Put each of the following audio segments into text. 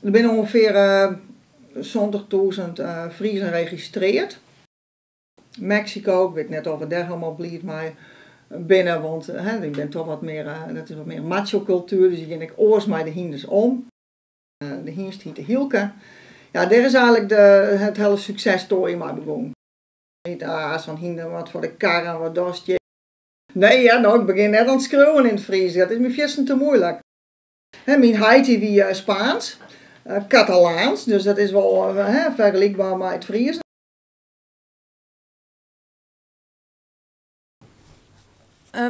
Der binne ûngefear 70.000 Friezen registreard. Meksiko, ik wit net oft we dêr hielendal bliid mei binne, want hè, dy binne toch wat mear, dat is wat mear macho-kultuer, dus dy gean ek oars mei de hynders om. De hynst hyt de Hylke. Ja, dêr is eigenlik de, it hiele suksesstory mei begûn. Ah, sa'n hynder moat foar de karre, wat dochst hjir? Nee hear, no ik begjin net oan it skriuwen yn it Frysk, dat is my fierstente muoilik. Hè, myn heit dy wie Spaans, Katalaans, dus dat is wol, hè, fergelykber mei it Frysk.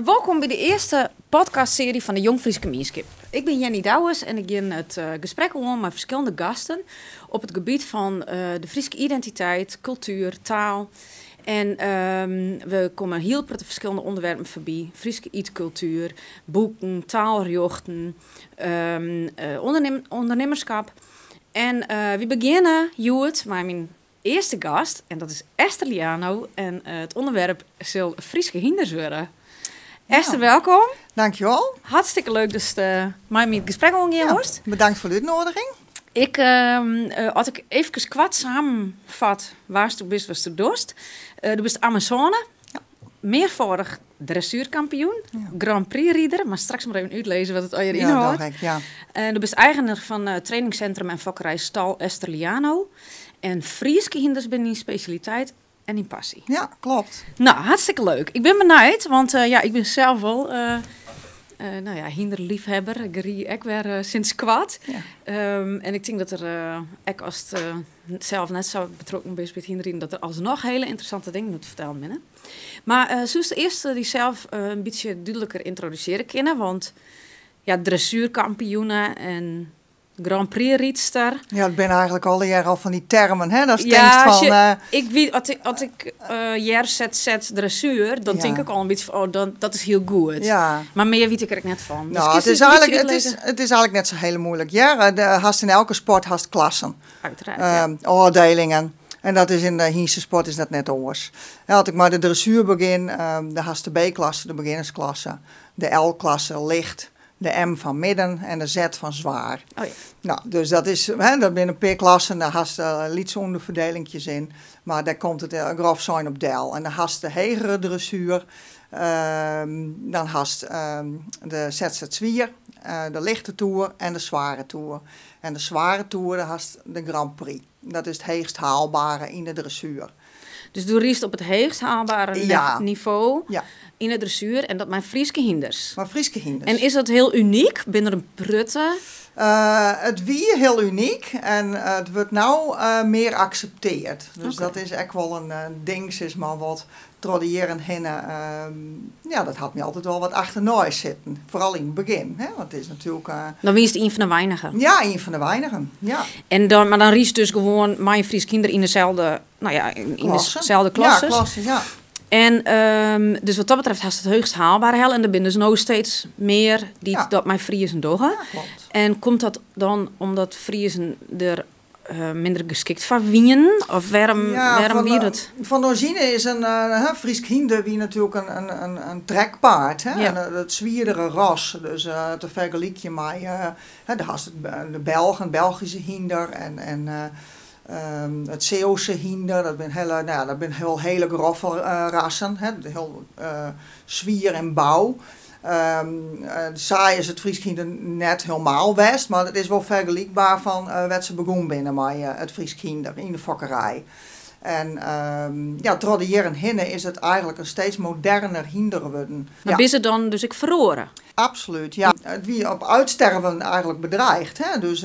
Wolkom by de earste podcastsearje fan de Jongfryske Mienskip. Ik bin Jenny Douwes en ik gean it gesprek oan mei ferskillende gasten op it gebiet fan de Fryske identiteit, kultuer, taal. En we komme hiel protte ferskillende ûnderwerpen foarby. Fryske ytkultuer, boeken, taalrjochten, ûndernimmerskap. En wy begjinne hjoed mei myn earste gast en dat is Esther Liano en it ûnderwerp sil Fryske hynders wurde. Esther, welkom. Dankjewol. Hartstikke leuk datst mei my it gesprek oangean wolst. Bedankt foar de útnoadiging. Ik, as ik eefkes koart samenfat wa'tsto bist, watsto dochst. Do bist Amazone, mearfâldich dressuerkampioen, Grand Prix-rider, mar straks mar even útlizze wat it allegear ynhâldt. Ja, doch ik, ja. En do bist eigener fan trainingssintrum en fokkerij Stal Esther Liano. En Fryske hynders binne dyn spesjaliteit en dyn passy. Ja, klopt. No, hartstikke leuk. Ik bin benijd, want ja, ik bin sels wol no ja, hynderleafhawwer. Ik rie ek wer sinds koart. En ik tink dat der ek ast sels net sa betrokken bist by it hynderriden, dat der alsnoch hiele ynteressante dingen te fertellen binne. Mar soest earst dysels in bytsje dúdliker yntrodusearje kinne? Want ja, dressuerkampioene en Grand Prix-rydster. Ja, it binne eigentlik allegear al fan dy termen, hè? Datst tinkst fan, Ik wie, as ik hear ZZ dressuer, dan tink ik al in bytsje fan, oh, dan, dat is hiel goed. Mar mear wit ik der ek net fan. Dus No, kinst it is it in bytsje eigentlik, it is, útlizze? it is eigentlik net sa hiele muoilik, hear. De, hast yn elke sport hast klassen. Uiteraard, ja. Ôfdelingen. En dat is yn de hynstesport is dat net oars. Hè, as ik mei de dressuer begjin, dan hast de B-klasse, de begjinnersklasse, de L-klasse, licht, de M fan midden en de Z fan zwaar. Oh ja. No, dus dat is, hè, dat binne in pear klassen, dêr hast lytse ûnderferdelinkjes yn, mar dêr komt it grof sein op del. En dan hast de hegere dressuer, dan hast de ZZ swier, de lichte toer en de sware toer. En de sware toer, dêr hast de Grand Prix. Dat is it heechst haalbare yn de dressuer. Dus do rydst op it heechst haalbare nivo yn de dressuer en dat mei Fryske hynders? Mei Fryske hynders. En is dat hiel unyk? Binne der in protte? It wie hiel unyk en it wurdt no mear aksepteard. Dus dat is ek wol in ding, sis mar, wat troch de jierren hinne, ja, dat hat my altyd wol wat achternei sitten. Foaral yn it begjin, hè, want it is natuerlik, Dan wiest ien fan de weinigen. Ja, ien fan de weinigen, ja. En dan, mar dan rydst dus gewoan mei in Frysk hynder yn deselde, no ja, yn Klasse. deselde klasses. Ja, klasse, ja. En dus wat dat betreft hast it heechst haalbare helle en der binne dus no steeds mear dy't dat mei Friezen dogge. Ja, klopt. En komt dat dan omdat Friezen der minder geskikt foar wienen? Of Ja, wêrom van wie de dat? Fan origine is in hè, Frysk hynder wie natuerlik in trekpaard, hè, en it swierdere ras. Dus te fergelykjen mei, hè, do hast de Belgen, Belgyske hynder en it Zeeuwse hynder. Dat binne hiele, no ja, dat binne hiel hele groffe rassen, hè, hiel swier yn bou. Sa is it Frysk hynder net hielemaal west, mar it is wol fergelykber fan wêr't se begûn binne mei it Frysk hynder yn de fokkerij. En ja, troch de jierren hinne is it eigentlik in steeds moderner hynder wurden. Mar binne se dan dus ek feroare? Absolút, ja. It wie op uitsterven eigentlik bedreigd, hè. Dus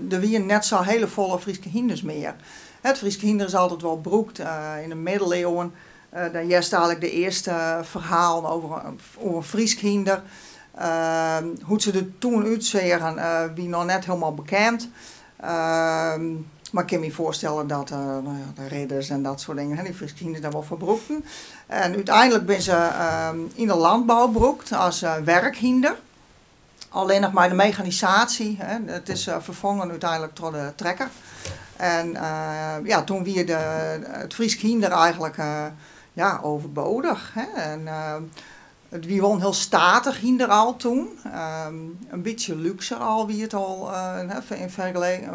der wienen net sa hele folle Fryske hynders mear. It Frysk hynder is altyd wol brûkt yn de middeleeuwen. Dan hearst eigentlik de earste ferhalen oer in Frysk hynder. Hoe't se der toen útseagen wie noch net hielendal bekend. Mar ik kin my foarstelle dat no ja, de ridders en dat soart dingen, hè, dy Fryske hynders dêr wol foar brûkten. En úteinlik binne se yn de landbou brûkt as werkhynder. Allinnich mei de mechanisaasje, hè, it is ferfongen úteinlik troch de trekker. En ja, toen wie it Frysk hynder eigentlik, ja, overbodig. Hè. En It wie wol in hiel statich hynder al toen. In bytsje lúkser al wie it al yn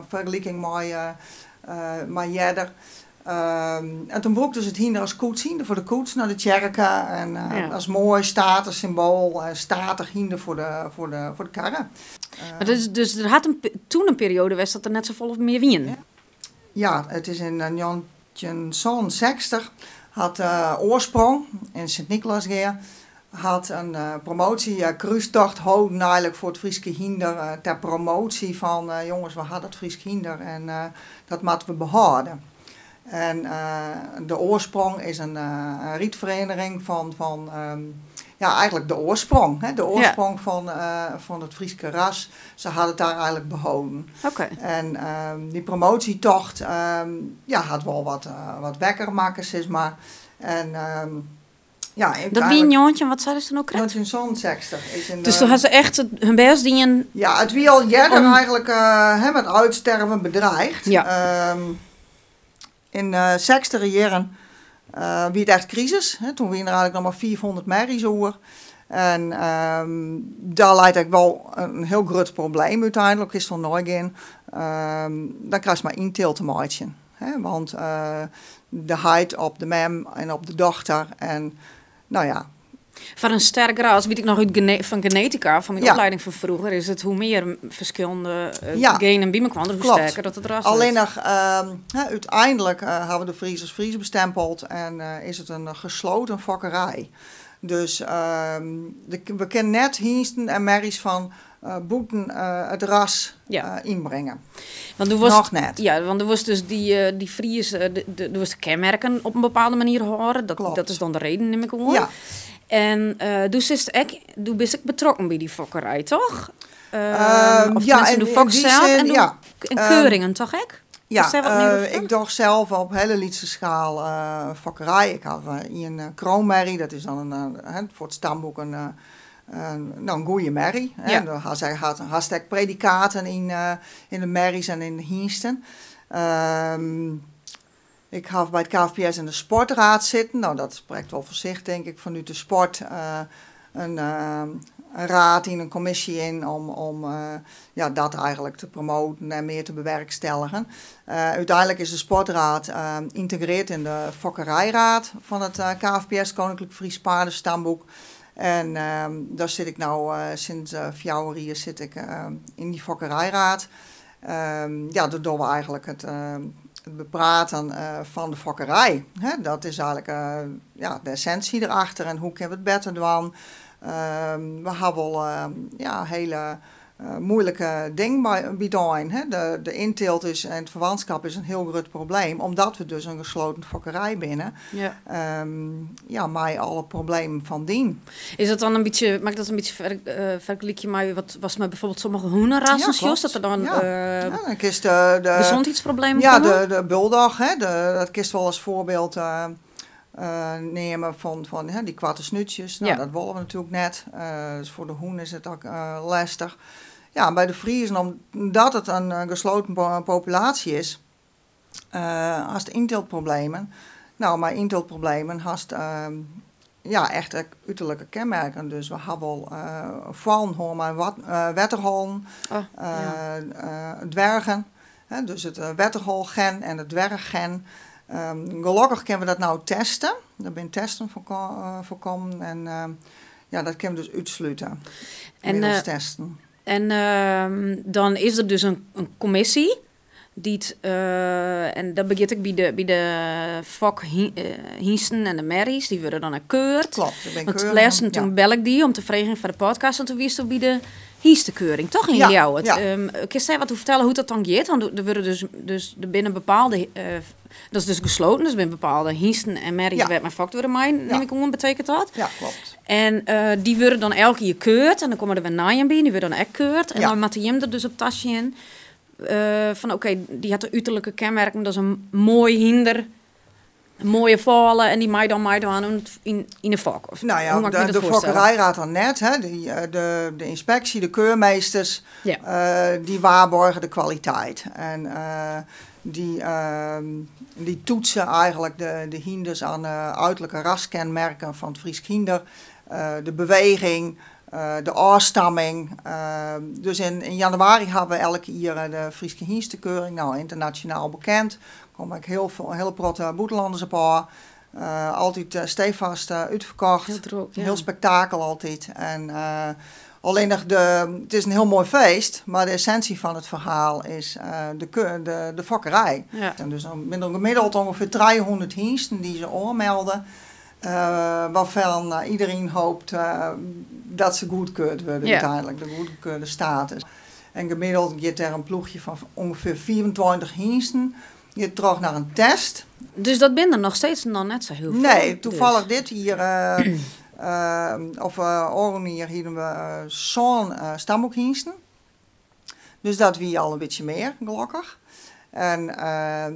fergeliking mei earder. En toen brûkten se it hynder as koetshynder foar de koets nei de tsjerke. En as moai statussymboal en statich hynder foar de karre. Mar dus der hat toen in perioade west dat der net safolle mear wienen? Ja, it is yn 1967 hat Oarsprong yn Sint Nicolaasgea hat in promoasjekrústocht holden eigenlik foar it Fryske hynder ter promotie fan jonges, we ha dat Frysk hynder en dat moatte we behâlde. En de Oarsprong is in rydferiening fan ja, eigenlik de oarsprong, hè, de oarsprong fan it Fryske ras. Se ha it daar eigenlik beholden. En dy promoasjetocht ja, hat wol wat wekker makke, sis mar. En ja, Dat wie 19, wat seidest no krekt? 1967 is in, Dus toen ha se echt hun bêst dien. Ja, it wie al earder eigenlik hè, met uitsterven bedreigd. Yn de sechstiger jierren wie it echt krisis. Hè. Toen wiene der eigenlik noch mar 500 merries oer. En daar leit ek wol in hiel grut probleem úteinlik, kinst wol neigean. Dan krijst mei yntylt te meitsjen. Hè, want de heit op de mem en op de dochter. En nou ja. Foar in sterk ras, wit ik noch út fan genetika, fan myn oplieding fan froeger, is it hoe mear ferskillende genen by mekoar, hoe sterker dat it ras wurdt. Allinnich, hè, úteinlik hawwe de Fries as Fries bestempeld en is it in gesloten fokkerij. Dus we kinne net hynsten en merries fan bûten it ras ynbringe. Want do wolst, Noch net. Ja, want do wolst dus dy Fries, do wolst de kenmerken op in bepaalde manier hâlde. Dat is dan de reden, nim ik oan. Ja. En do sitst ek, do bist ek betrokken by dy fokkerij, toch? Of Ja, tenminste, do in fokst die sels zin, en do ja. en keuringen, toch ek? Ja, Kinst dêr wat mear oer fertelle? ik doch sels op hiele lytse schaal fokkerij. Ik haw ien kroonmerrie, dat is dan hè, foar it stamboek in goeie merrie. Hè. Dan hast ek predikaten yn de merries en yn de hynsten. Ik haw by it KFPS in de sportraad sitten. Nou, dat sprekt wol foar sich, tink ik, fanút de sport in raad yn in kommisje yn om ja, dat eigenlik te promoten en mear te bewerkstelligen. Úteinlik is de sportraad yntegreard yn de fokkerijraad fan it KFPS, Koninklijk Fries Paardenstamboek. En daar sit ik nou sinds 4 jier sit ik yn dy fokkerijraad. Ja, dat dogge we eigenlik it bepraten fan de fokkerij. Hè, dat is eigenlik ja, de essentie erachter en hoe kinne we it better dwaan. We ha wol ja, hiele moeilike dingen by it ein. Hè. De yntylt is en it ferwantskap is in hiel grut probleem, omdat we dus in gesloten fokkerij binne. Ja, mei alle problemen fan dien. Is dat dan in bytsje, mag ik dat in bytsje fergelykje mei wat was mei byfoarbyld sommige hûnerassen, sjochst dat der dan, Ja, dan kinst de gezondheidsproblemen Ja, komme? de bulldog, hè, dat kinst wol as foarbyld neame fan, hè, dy koarte snútsjes. Nou, dat wolle we natuerlik net. Dus foar de hûn is it ek lestich. Ja, by de Friezen, omdat it in gesloten populatie is, hast yntiltproblemen. Nou, mei yntiltproblemen hast ja, echt ek uterlike kenmerken. Dus we ha wol foalen hân mei wetterhollen, dwergen. Hè, dus it wetterholgen en it dwerggen. Gelokkich kinne we dat nou testen. Dêr binne testen foar kommen. En ja, dat kinne we dus útslute. Middels testen. En dan is der dus in kommisje dy't, en dat begjint ek by de fok hynsten en de merries, dy wurde dan ek keurd. Klopt, dat bin Want keurig, lêsten ja. toen bel ik dy om te fregen foar de podcast, en toen wiesto by de hynstenkeuring, toch in Ja, Ljouwert? ja. Kinst dêr wat oer fertelle hoe dat dan giet? Want der wurde dus, dus der binne bepaalde, dat is dus gesloten, dus der binne bepaalde hynsten en merries wêr't mei fokt wurde mei, neem ik oan, betekent dat? Ja, klopt. En die wurde dan elk jier keurd en dan komme der wer nijen by, die wurde dan ek keurd. En dan moatte jim der dus op tasjen. Fan oké, die hat de uterlike kenmerken, dat is in moai hynder, in mooie fâle en die mei dan meidwaan yn de fok. Of Nou ja, hoe moet ik me dat de voorstellen? fokkerijraad dan net, hè, die de inspectie, de keurmeesters, die waarborgen de kwaliteit. En die toetsen eigenlijk de hinders aan uiterlijke raskenmerken van het Frysk hynder. De beweging, de ôfstamming. Dus yn januari hawwe we elk jier de Fryske Hynstekeuring, nou, ynternasjonaal bekend. Komme ek hiel folle, in hiele protte bûtenlanners op ôf. Altyd steefast útferkocht. Hiel drok, ja. Hiel spektakel altyd. En allinnich de, it is in hiel moai feest, mar de essinsje fan it ferhaal is de fokkerij. En dus dan binne der gemiddeld ûngefear 300 hynsten dy't se oanmelde. Waarvan iedereen hoopt dat se goedkeurd wurde úteinlik, de goedkeurde status. En gemiddeld giet der in ploechje fan ûngefear 25 hynsten giet troch nei in test. Dus dat binne der noch steeds noch net sa hiel folle? Nee, tafallich dit jier, of ôfrûne jier, hiene we sân stamboekhynsten. Dus dat wie al in bytsje mear, gelokkich. En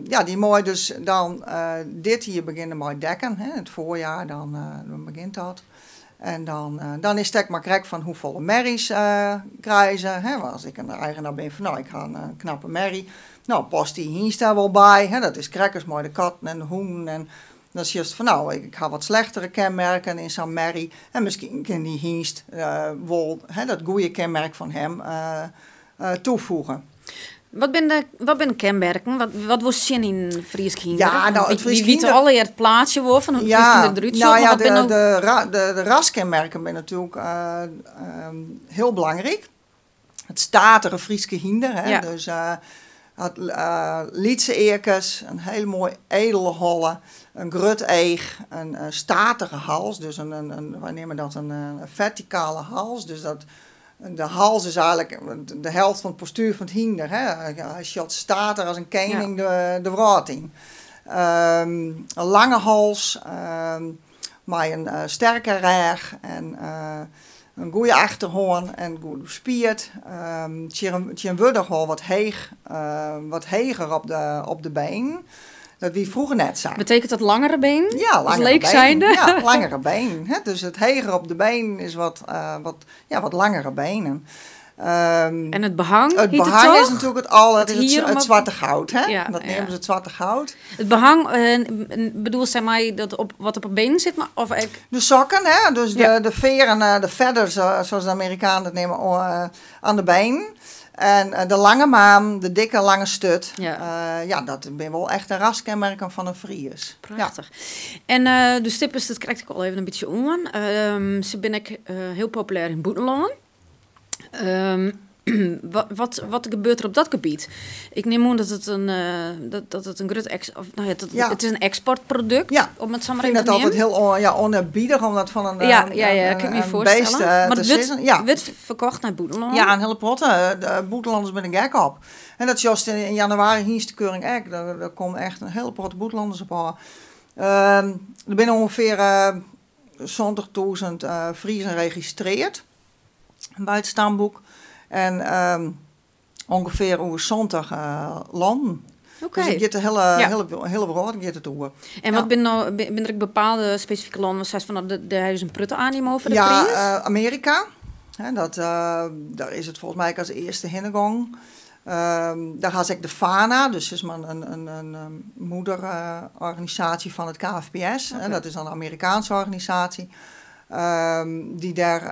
ja, dy meie dus dan dit jier begjinne mei dekken, hè, it foarjier, dan begjint dat. En dan is it ek mar krekt fan hoefolle merries krije se. Hè, want as ik in eigener bin fan, no, ik ha in knappe merrie, no, past dy hynst dêr wol by? Hè, dat is krekt as mei de katten en de hûnen en dan sjochst fan, no, ik ha wat slechtere kenmerken yn sa'n merrie en miskien kin dy hynst wol, hè, dat goede kenmerk fan him toevoege. Wat binne kenmerken? Wat wolst sjen yn Frysk hynder? Ja, nou, it Frysk Wy witte hynder allegear it plaatsje wol fan hoe't it Frysk hynder derút sjocht, nou mar ja, wat binne no de raskenmerken binne natuerlik hiel belangryk. It statige Fryske hynder, hè, dus hat lytse earkes, in hiel moai edele holle, in grut each, in statige hals, dus wy neame dat in fertikale hals, dus dat de hals is eigenlik de helte fan it postuer fan it hynder. Hè. Hy sjocht statich as in kening de wrâld yn. In lange hals, mei in sterke rêch en in goede achterhân en goed bespierd. Tsjintwurdich wol wat heech, wat heger op de benen. Dat wie froeger net sa. Betekent dat langere benen? Ja, Als langere leek benen. zijnde? Ja, langere benen. Hè? Dus it heger op de benen is wat langere benen. En it behang, Het heet het behang is toch? natuurlijk het al, het Het is hier het om op zwarte goud, hè? Ja, Dat ja. nemen ze het zwarte goud. Het behang, bedoel zij mij dat op, wat op het been zit, maar of ik De sokken, hè? Dus de veren, de feathers, zoals de Amerikanen dat nemen, aan de benen. En de lange maan, de dikke lange stut. Ja, dat ben wel echt een raskenmerken van een Fries. Ja. Prachtig. En de stippers, dat krijg ik al even een beetje om. Ze ben ik heel populair in Boetenland. Wat gebeurt er op dat gebied? Ik neem aan dat het een dat, dat het een groot ex-, of, nou ja, dat, het is een exportproduct, om het zo maar Ik vind even dat te altijd nemen. heel oneerbiedig, om dat van Kan ik me een voorstellen. beest Maar te het zeggen. Ja. wordt verkocht naar Boetenland. Ja, een hele protte. De Boetenlanders met een gek op. En dat is juist in januari Hienstekeuring ook. Daar komen echt een hele protte Boetenlanders op aan. Er zijn ongeveer 70.000 Friezen geregistreerd bij het stamboek. En ongeveer over 70 landen. Dus het gaat de hele wereld gaat het over. En wat ben nou, ben er bepaalde specifieke landen waar ze van, nou, daar is een prutte animo voor de Ja, Fries? Amerika. Hè, daar is het volgens mij als eerste heengegaan. Daar gaat ook de FANA, dus is maar een moederorganisatie van het KFPS. Hè, dat is dan een Amerikaanse organisatie. Die daar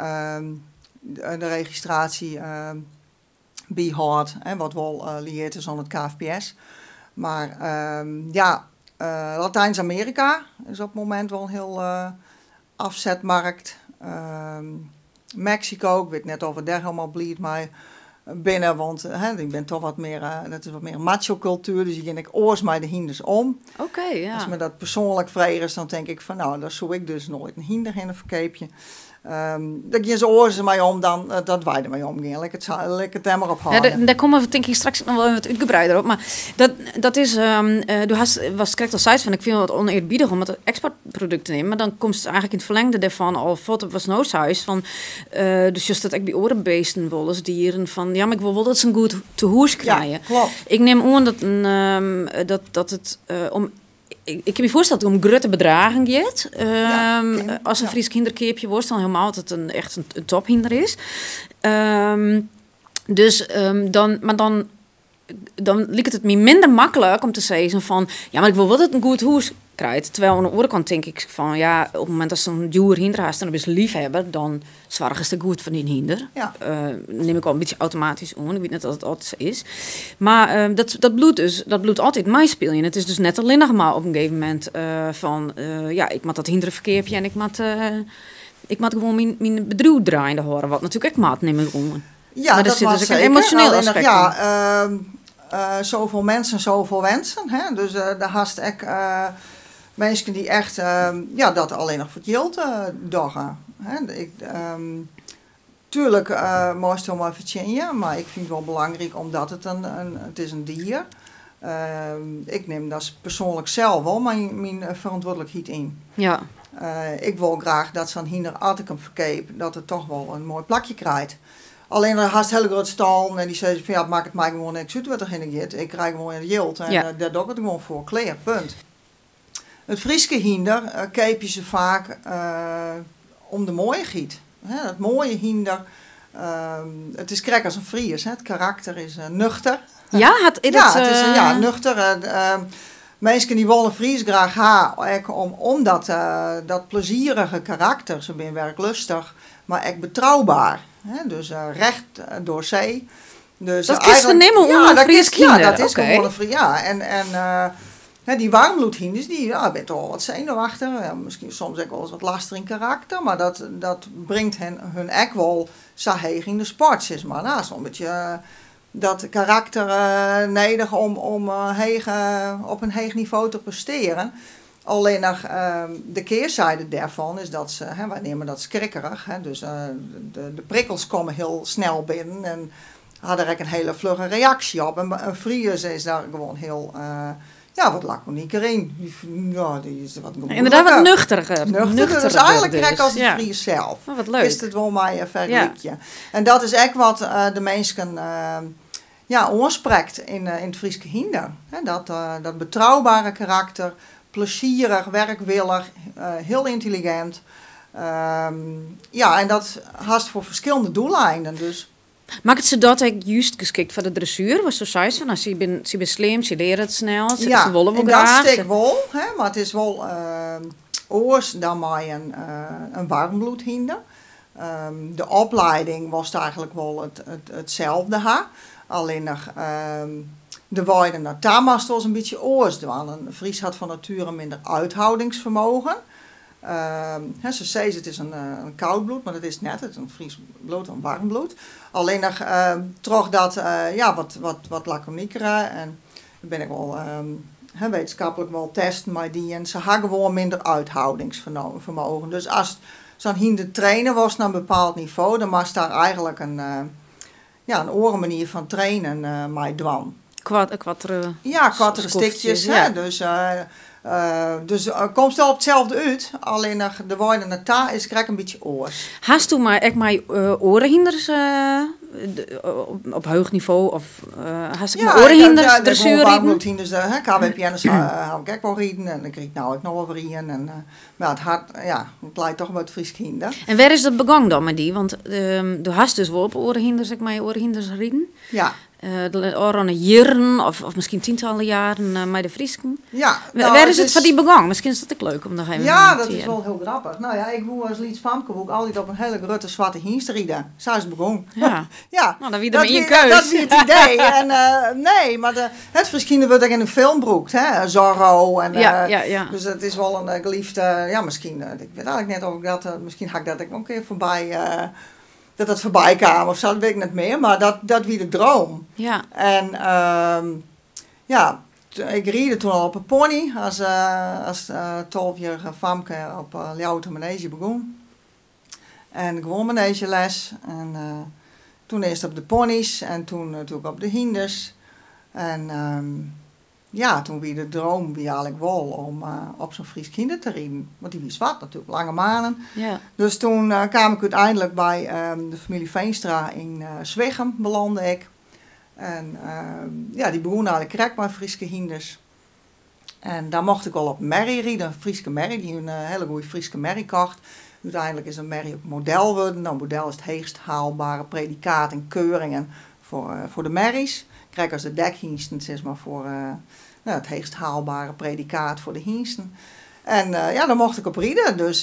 de registratie bijhoudt, hè, wat wel lieert is aan het KFPS. Maar Latijns-Amerika is op het moment wel een heel afzetmarkt. Mexico, ik weet net of het daar helemaal blied maar binnen, want hè, ik ben toch wat meer, dat is wat meer macho-cultuur, dus ik denk oors mij de hinders om. Als me dat persoonlijk vregen is, dan denk ik van, nou, daar zou ik dus nooit een hinder in een verkeepje. Daar gaan ze oors mee om dan dat wij ermee omgaan. Lekker het daar maar op Ja, houden. daar komen we denk ik straks nog wel wat uitgebreider op. Maar dat is, du hast, was correct al zei van, ik vind het wat oneerbiedig om het exportproduct te nemen. Maar dan komt het eigenlijk in het verlengde daarvan al voort op was noodhuis. Van dus just dat ik bij orenbeesten wil, als dieren van, ja, maar ik wil wel dat ze een goed tehuis Ja, krijgen. klopt. Ik neem aan dat een dat, dat het om ik, ik kan me voorstellen dat het om grote bedragen gaat. Ja, kind, Als een ja. Fries kinderkeepje wordt, dan helemaal dat het echt een tophinder is. Dus dan, maar dan, dan lijkt het me minder makkelijk om te zeggen van, ja, maar ik wil wel dat het een goed huis Krijt. Terwijl oan de oare kant tink ik fan, ja, op it momint datst in djoer hynder hast en do bist leafhebber, dan soargest ek goed foar dyn hynder. Nim ik al in bytsje automatysk oan. Ik wit net oft it altyd sa is. Mar dat bliuwt dus, dat bliuwt altyd meispyljen. It is dus net allinnich mar op in gegeven momint fan, ja, ik moat dat hynder ferkeapje en ik moat gewoan myn bedriuw draaiende hâlde, wat natuerlik ek moat, nim ik oan. Ja, Mar der dat sit moat dus ek in seker. emosjoneel Allinnich, aspekt ja, yn. Zoveel mensen, zoveel wensen. Hè? Dus dêr hast ek minsken dy't echt ja, dat allinnich foar it jild dogge. Hè? Ik, tuerlik meist wol mei fertsjinje, mar ik fyn it wol belangryk omdat it in, it is in dier. Ik nim dat persoanlik sels wol myn ferantwurdlikheid yn. Ik wol graach dat sa'n hynder, as ik him ferkeap, dat it toch wol in moai plakje krijt. Allinnich hast hiele grutte stallen en dy sizze fan ja, it makket my gewoan niks út wêr't er hinne giet. Ik krij gewoan it jild en dêr doch ik it gewoan foar. Klear, punt. It Fryske hynder keapje se faak om de moaiïchheid. Hè, dat moaie hynder. It is krekt as in Fries, hè. It karakter is nuchter. Ja, hat, is Ja, dat, it is, ja, nuchter. Minsken dy wolle Fries graach ha, ek om dat plezierige karakter. Se binne werklustich, mar ek betrouber. Hè, dus recht door zee. Dus Dat kinst eigenlijk fernimme oan Ja, in dat Frysk kinst, ja, hynder. dat is gewoan in Fries, ja. En hè, dy waarmbloedhynders, dy, ja, binne toch wol wat senuwachtich. Ja, miskien soms ek wolris wat lastich yn karakter, mar dat bringt hun ek wol sa heech yn de sport, sis mar. Nou, is wol in bytsje dat karakter nedich om op in heech nivo te prestearen. Allinnich de kearzijde dêrfan is dat se, hè, wy neame dat skrikkerich, hè, dus de prikkels komme hiel snel binnen en ha der ek in hiele flugge reaksje op. En in Fries is daar gewoan hiel, ja, wat lakoniker yn. Die, ja, die is wat Inderdaad wat gemoedelijker. nuchteriger. Nuchterder, dus Nuchterder eigenlijk dus. krekt als de Fries zelf. Oh, wat leuk. Is het wel mei vergelijkje. En dat is ek wat de minsken, ja, oansprekt yn it Fryske hynder. Hè, dat betrouwbare karakter, plezierich, werkwillich, hiel yntelligint. Ja, en dat hast foar ferskillende doeleinden. Dus. Makket se dat ek juist geskikt foar de dressuer? Watsto seist fan, nou, se bin slim, se leare it snel, Ja, se wolle wol en dat graach. stik wol, hè, mar it is wol oars dan mei in waarmbloedhynder. De opleiding was eigenlijk wol itselde ha. Allinnich de wei nei ta moatst wolris in bytsje oars dwaan. In Fries hat fan nature minder uithoudingsvermogen. Hè, se sizze it is in koud bloed, mar dat is it net. It is in Fries bloed, in waarm bloed. Allinnich troch dat, ja, wat lakonikere en bin ik wol, hè, wittenskiplik wol testen mei dien. Se ha gewoan minder uithoudingsvermogen. Dus as sa'n hynder traine wolst nei in bepaald nivo, dan moatst daar eigenlijk ja, in oare manier fan trainen mei dwaan. Koartere Ja, koartere skoftsjes, stikjes, hè. Dus komst al op itselde út, allinnich de wei nei ta is krekt in bytsje oars. Hasto mei, ek mei oare hynders, op heech nivo of hast ek Ja, mei oare ik, hynders ja, de dressuer gewoan riden? waarmbloedhynders, hè, KWPN'ers ha ik ek wol riden en ik ryd no ek noch wol wer ien. En, mar het hart, ja, it leit toch by it Frysk hynder. En wêr is dat begûn dan mei dy? Want do hast dus wol op oare hynders, ek mei oare hynders riden. Ja. De ôfrûne jierren, of miskien tientallen jaren, mei de Frysken. Ja, nou, Wêr it is it is foar dy begûn? Miskien is dat ek leuk om noch even Ja, te dat is hearren. wol hiel grappich. Nou ja, ik woe as lyts famke woe ik altyd op in hiele grutte swarte hynst ride. Sa is it begûn. Ja. Nou, dan wie der Dat mar ien keus. wie it idee. En, nee, mar it Frysk wurdt ek yn de film brûkt, hè? Zorro en, Dus dat is wol in geliefde, ja, miskien, ik wit eigentlik net of ik dat, miskien ha ik dat ek wol in kear foarby, dat dat foarby kaam of sa, dat wit ik net mear, mar dat wie de droom. En, ja, ik ried toen al op een pony as 12-jarige famke op Ljouwerter Manege begûn. En gewoan manegeles. En toen earst op de ponies en toen natuerlik op de hynders. En, ja, toen wie de droom wie eigentlik wol om op sa'n Frysk hynder te riden. Want dy wie swart natuerlik, lange manen. Dus toen kaam ik úteinlik by de famylje Veenstra yn Swichum belâne ik. En, ja, dy begûn eigentlik krekt mei Fryske hynders. En daar mocht ik al op merrie riden, in Fryske merrie. Dy in hiele goeie Fryske merrie kocht. Úteinlik is in merrie op model wurden. Nou, model is it heechst haalbare predikaat en keuringen foar de merries. Krekt as de dekhynsten, sis mar, foar Nou, het heechst haalbare predikaat foar de hynsten. En ja, dêr mocht ik op ride. Dus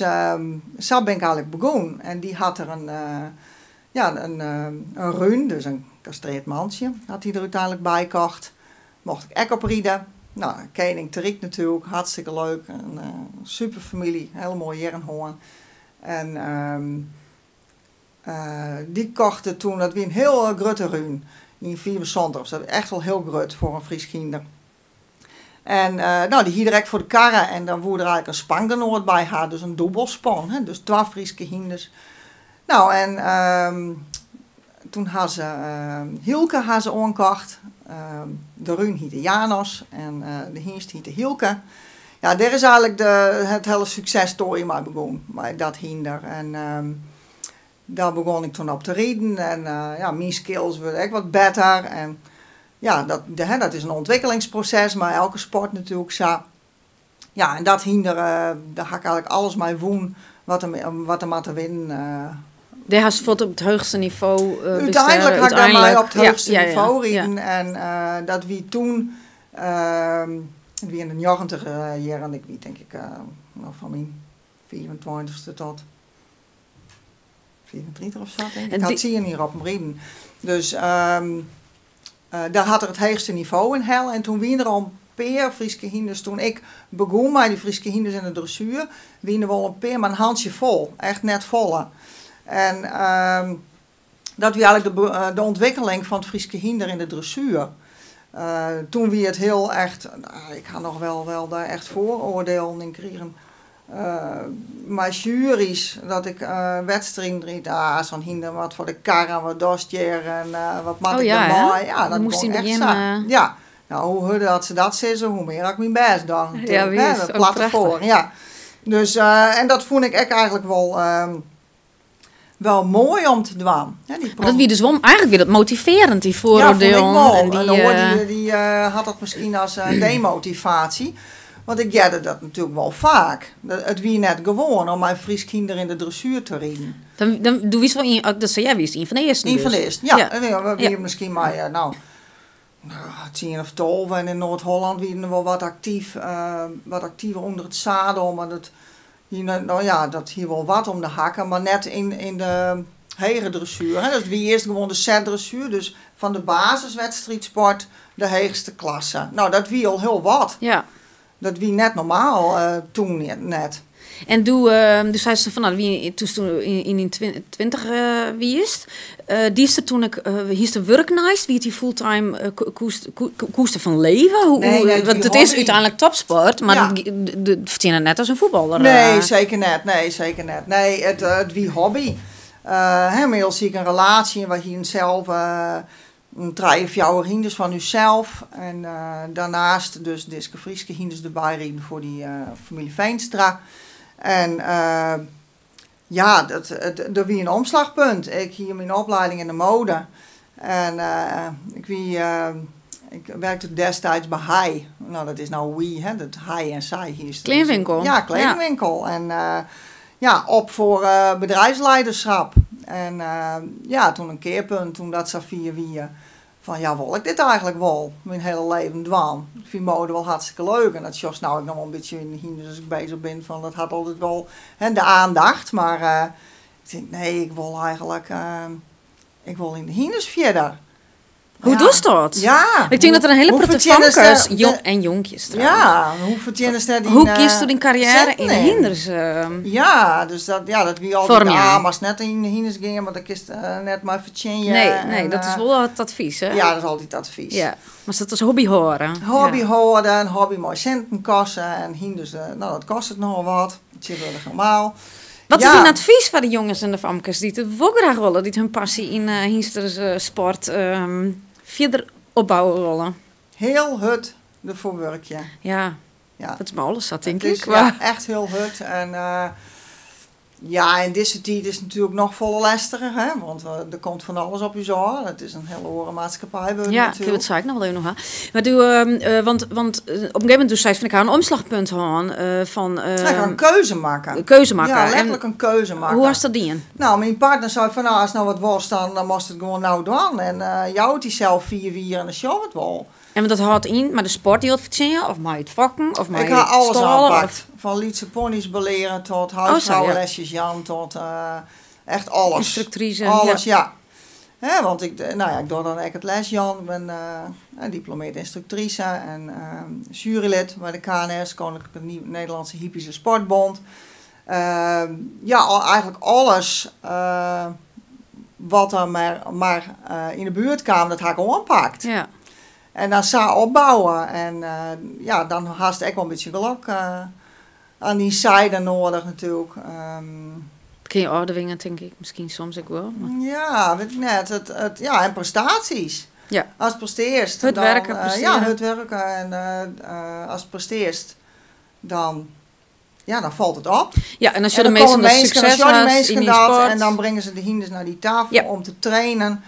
sa bin ik eigenlik begûn. En dy hat der in, ja, in rún, dus in kastreard mantsje, hat hy der úteinlik by kocht. Mocht ik ek op ride. Nou, kening te ryk natuerlik, hartstikke leuk. In super famylje, hiele moaie jierren hân. En dy kocht it toen, dat wie in hiel grutte rún, yn 75, dus dat is echt wol hiel grut foar in Frysk hynder. En no, dy hie er ek foar de karre en dan woe er eigenlik in spangenoat by ha, dus in dûbelspan, hè, dus twa Fryske hynders. Nou, en toen ha se Hylke ha se oankocht. De rún hiette Janos en de hynst hiette Hylke. Ja, dêr is eigenlik de, it hiele suksesstory mei begûn, mei dat hynder. En daar begûn ik toen op te riden en ja, myn skills wurde ek wat better. En ja, dat, hè, dat is in ûntwikkelingsproses, mei elke sport natuerlik sa. Ja, en dat hynder, dêr ha ik eigenlik alles mei wûn wat der mar te winnen. Dêr hast fuort op it heechste nivo Uteinlik ha ik dêrmei op it heechste nivo riden. En dat wie toen, it wie yn de 90 jierren, ik wie tink ik no fan myn 25ste tot 35 of sa, tink ik. Ik ha 10 jier op him riden. Dus dêr hat er it heechste nivo yn helle. En toen wiene der al in pear Fryske hynders. Toen ik begûn mei dy Fryske hynders yn de dressuer, wiene der wol in pear, mar in hantsjefol. Echt net folle. En dat wie eigenlik de ûntwikkeling fan it Fryske hynder yn de dressuer. Toen wie it hiel echt, ik ha noch wel dêr echt foaroardielen yn krigen. Mei sjuerys, dat ik wedstriden ried. Ah, sa'n hynder wat foar de karre, wat dochst hjir en wat moat Oh ik ja, hè? dermei? Ja, Dan dat moast gie yn it echt begjin, sa. Ja. Nou, hoe hurder dat se dat sizze, hoe mear ik myn bêst doch Ja, natuerlik, hè, wis. dat Oh, platte prachtich. foar, ja. Dus, en dat fûn ik ek eigenlik wel moai om te dwaan. Hè, die Maar dat wie dus wol, eigenlik wie dat motivearjend, dy Ja, fûn ik foaroardielen wol. en dy, En de oar die hat dat miskien as demotivaasje. Want ik hearde dat natuerlik wol faak. It wie net gewoan om mei Frysk hynder yn de dressuer te riden. Dan, doe wiest wol ien, oh, dat sei jij, wiest ien fan de earsten Ien fan de dus. earsten, ja. Ja. En we wienen miskien mei nou, 10 of 12 en yn Noard-Hollân wienen der wol wat aktyf, wat aktiever ûnder it zadel, mar dat hie net, nou ja, dat hie wol wat om de hakken, mar net yn de hege dressuer. Hè. Dus it wie earst gewoan de setdressuer, dus fan de basiswedstriidsport de heechste klasse. Nou, dat wie al hiel wat. Dat wie net normaal, toen net. En doe seist fan, nou, wie, toen toen yn dyn 20 wiest, diest der toen ik, hiest der wurk neist? Wie it dy fulltime, koest der fan leve? Nee, nee, it Want wie it is hobby. úteinlik topsport, mar Ja. dat fertsjinne net as in fuotballer. Nee, zeker net. Nee, zeker net. Nee, it wie hobby. Hè, inmiddels hie ik in relaasje en wy hienen sels, in trije, fjouwer hynders fan ússels. En daarnaast dus dizze Fryske hynders derby riden foar dy familie Veenstra. En ja, dat, het, der wie in omslachpunt. Ik hie myn opleiding yn de mode. En ik werkte destijds by Hij. Nou, dat is nou We, hè, dat Hij en Zij hier is het. Kleanwinkel. Ja, kledingwinkel. En ja, op voor bedrijfsleiderschap. En ja, toen een keerpunt, toen dat safier wie, van ja, wil ik dit eigenlijk wel, mijn hele leven dwaan. Ik vind mode wel hartstikke leuk. En dat sjochst nou ik nog wel een beetje in de hynders als ik bezig ben, van dat had altijd wel, hè, de aandacht. Maar ik denk, nee, ik wil eigenlijk, ik wil in de hynders verder. Hoe Ja. doest dat? Ja. Ik denk dat er een hele Hoe protte verdienen ze famkes, de en jonkjes trouwens. Ja, hoe verdienen ze die, Hoe kiest du dyn carrière centen in de in? hynders, Ja, dus dat, ja, dat wie altijd, Vorm, ja. ah, maar als net in de hynders gingen, want dan kist, net maar verdienen. Nee, nee, en, dat is wel het advies, hè? Ja, dat is altijd het advies. Ja, maar dat is hobby horen. Hobby Ja. horen, hobby mooi centen kosten en hynders, nou, dat kost het nogal wat. Het zit wel normaal. Wat is Ja. een advies voor de jongens en de famkes die het wel graag willen, die hun passie in hynsters, sport, verder opbouwen willen? Heel hard ervoor werken. Ja. Ja. Dat is maar alles, dat denk Het is, ik. ja, Maar echt heel hard. En ja, in deze tijd is het natuurlijk nog volle lastiger, hè? Want er komt van alles op je zo. Het is een hele oren maatschappij, Ja, natuurlijk. ik heb het zei ik nog wel even nog, hè. Maar doe, want op een gegeven moment toen zei ze van, ik ga een omslagpunt aan, van, Ik ga een keuze maken. Een keuze maken. Ja, En letterlijk een keuze maken. Hoe was dat die? Nou, mijn partner zei van, nou, als het nou wat was, dan moest het gewoon nou doen. En jou het die zelf 4 wier en dan show het wel. En dat hâldt yn mei de sport jild fertsjinje of mei it fokken of mei Ik ha alles stâlen oanpakt. of Fan lytse pony's belearen tot Oh, sa, ja. huisvrouwenlesjes jaan tot echt alles. Ynstruktrise, ja. Alles, ja. Hè, want ik, nou ja, ik doch dan ek it lesjaan. Ik bin diplomeard ynstruktrise en sjuerylid by de KNS, Koninklijke Nederlandse Hippische Sportbond. Ja, eigentlik alles wat der mar yn 'e buert kaam, dat ha ik oanpakt. Ja. En dan sa opbouwe en ja, dan hast ek wol in bytsje gelok oan dyn side noadich natuerlik. Kinne je ôftwinge, tink ik, miskien soms ek wol. Mar... Ja, wit ik net. Ja, en prestaasjes. Ja. Ast prestearst, Hurd dan, werke, ja, prestearje. hurd werke en ast prestearst, dan, ja, dan falt it op. Ja, en dan sjogge En de dan komme minsken dat minsken, dan sukses sjogge die hast minsken yn dyn dat sport. en dan bringe se de hynders nei dy ta om te trainen.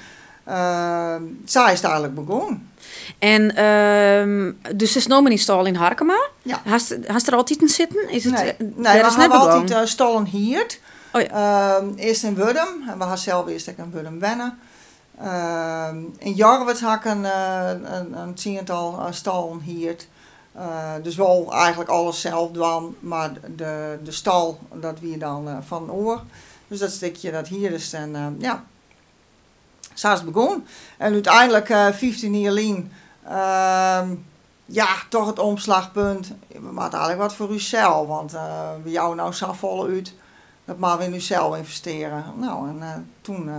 Sa is it eigentlik begûn. En dus sitst no mei dyn stâl yn Harkema. Ja. Hast der altiten sitten? Is it, Nee, dêr nee, we is net hawwe begûn? altyd stallen hierd. Oh ja. Earst yn Wurdum, en we ha sels earst ek yn Wurdum wenne. Yn Jorwert ha ik in tsiental stallen hierd. Dus wol eigentlik alles sels dwaan, mar de stal dat wie dan fan in oar. Dus dat stikje dat hierdest en ja, sa is it begûn. En úteinlik 15 jier lyn, ja, toch it omslachpunt, we moatte eigentlik wat foar ússels, want we jouwe no safolle út, dat moatte we yn ússels ynvestearje. No, en toen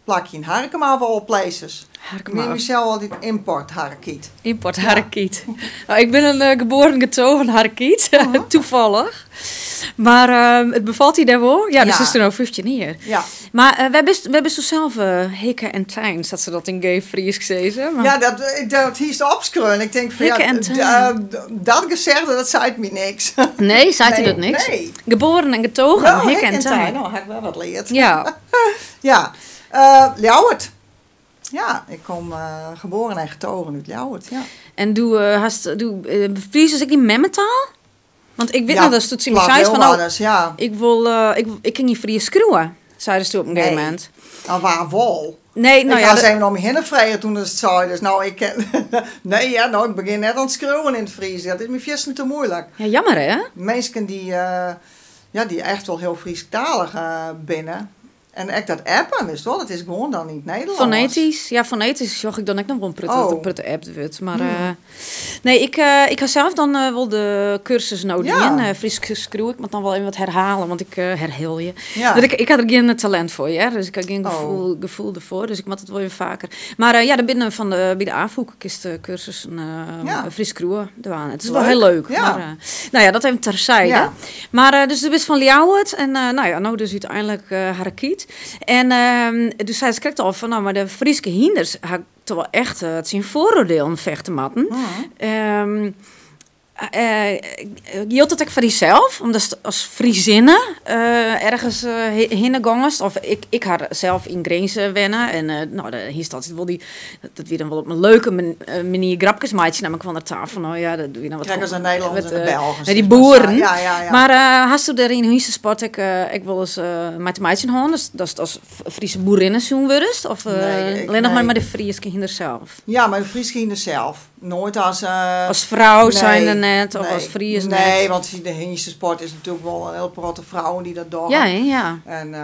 plakje yn Harkema of all places. Harkema. Ik neam mysels altyd import Harrekiet. Import Harrekiet. Nou, ik bin in geboren getogen Harrekiet, toevallig. Mar it befalt dy dêr wol? Ja, dus is der no 15 jier. Ja. Mar wêr bisto sels hikke en tein, sa't se dat yn geef Frysk sizze? Mar... Ja, dat hiest opskreaun. Ik tink fan, ja, Hikke en tein. dat gezegde, dat seit my niks. Nee, seit dy Nee, dat niks? nee. Geboren en getogen, Oh, hikke en hikke en tein. tein. Nou, ha ik wer wat leard. Ja. Ja. Ljouwert. Ja, ik kom geboren en getogen út Ljouwert, ja. En doe hast, doe Frysk is ek dyn memmetaal? Want ik wit Ja, noch datst tsjin my plat seist fan, nou, Leeuwarders, ja. ik wol, ik kin gjin Frysk skriuwe, seidest doe op in gegeven Nee. momint. Nou, waar wol? Nee, nou Ik ja, ha dat se even om my hinne frege toen it sei. Dus nou, ik ken, nee, ja, nou, ik begjin net oan it skriuwen yn it Frysk. Dat is my fierstente moeilik. Ja, jammer hè? Minsken die, ja, die echt wol hiel Frysktalich binne. En ek dat appen, witst wol, dat is gewoan dan yn it Nederlânsk. Fonetysk, ja, fonetysk sjoch ik dan ek noch wol in protte dat der Oh. protte appt wurdt. Mar, nee, ik ha sels dan wol de kursus no dien. Frysk skriuwe, ik moat dan wol even wat herhalen, want ik herhelje. Dat ik ha der gjin talint foar, hear. Dus ik ha gjin gefoel derfoar, dus ik moat it wol even faker. Mar ja, der binne fan de, by de Afûk kinst de kursussen Frysk skriuwe dwaan. It is wol Leuk. hiel leuk. Ja. Mar nou ja, dat even terzijde. Mar dus do bist fan Ljouwert en nou ja, no dus úteinlik Harrekiet. En doe seist krekt al fan, nou, mar de Fryske hynders ha toch wol echt tsjin foaroardielen fechte moatten. Jildt dat ek foar dysels? Omdatst as Friezinne ergens hinne gongest? Of ik ha sels yn Grins wenne en nou, dêr hiest altyd wol dy, dat wie dan wol op in leuke manier grapkes meitsje, namelijk van de tafel. Nou ja, dat wie dan wat Krekt as de Nederlanners wat, en de Belgen, nee, die zeg maar. boeren. Ja, ja, ja. Mar hasto dêr yn hynstesport ek wolris mei te meitsjen hân? Dus datst as Friese boerinne sjoen wurdest? Of Nee, ik, allinnich mar nee. mei de Fryske hynder sels? Ja, mei de Fryske hynder sels. Noait as, As frou nee, zijnde net, of nee. as Fries Nee, net? want de hynstesport is natuerlik wol in hiel protte frouwen dy't dat dogge. Ja, hè, ja. En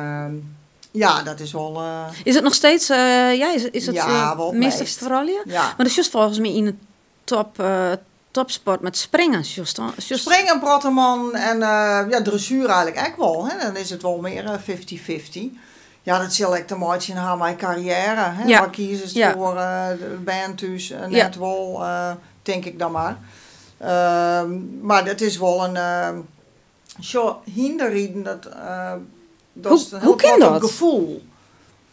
ja, dat is wol, Is it noch steeds, ja, is it, Ja, wol it measte meast. froulju? Ja. Mar do sjochst folgens my yn de topsport met springen, sjochst dan, sjochst Springen, protte mannen en ja, dressuur eigentlik ek wol. Hè. Dan is it wol mear fifty-fifty. Ja, dat sil ek te meitsjen ha mei karriêre. Hè. Wa kiezest foar de bern thús, net wol, tink ik dan mar. Maar dat is wol in, sjoch, hynderriden, dat is Hoe in hiel kin protte dat? gefoel.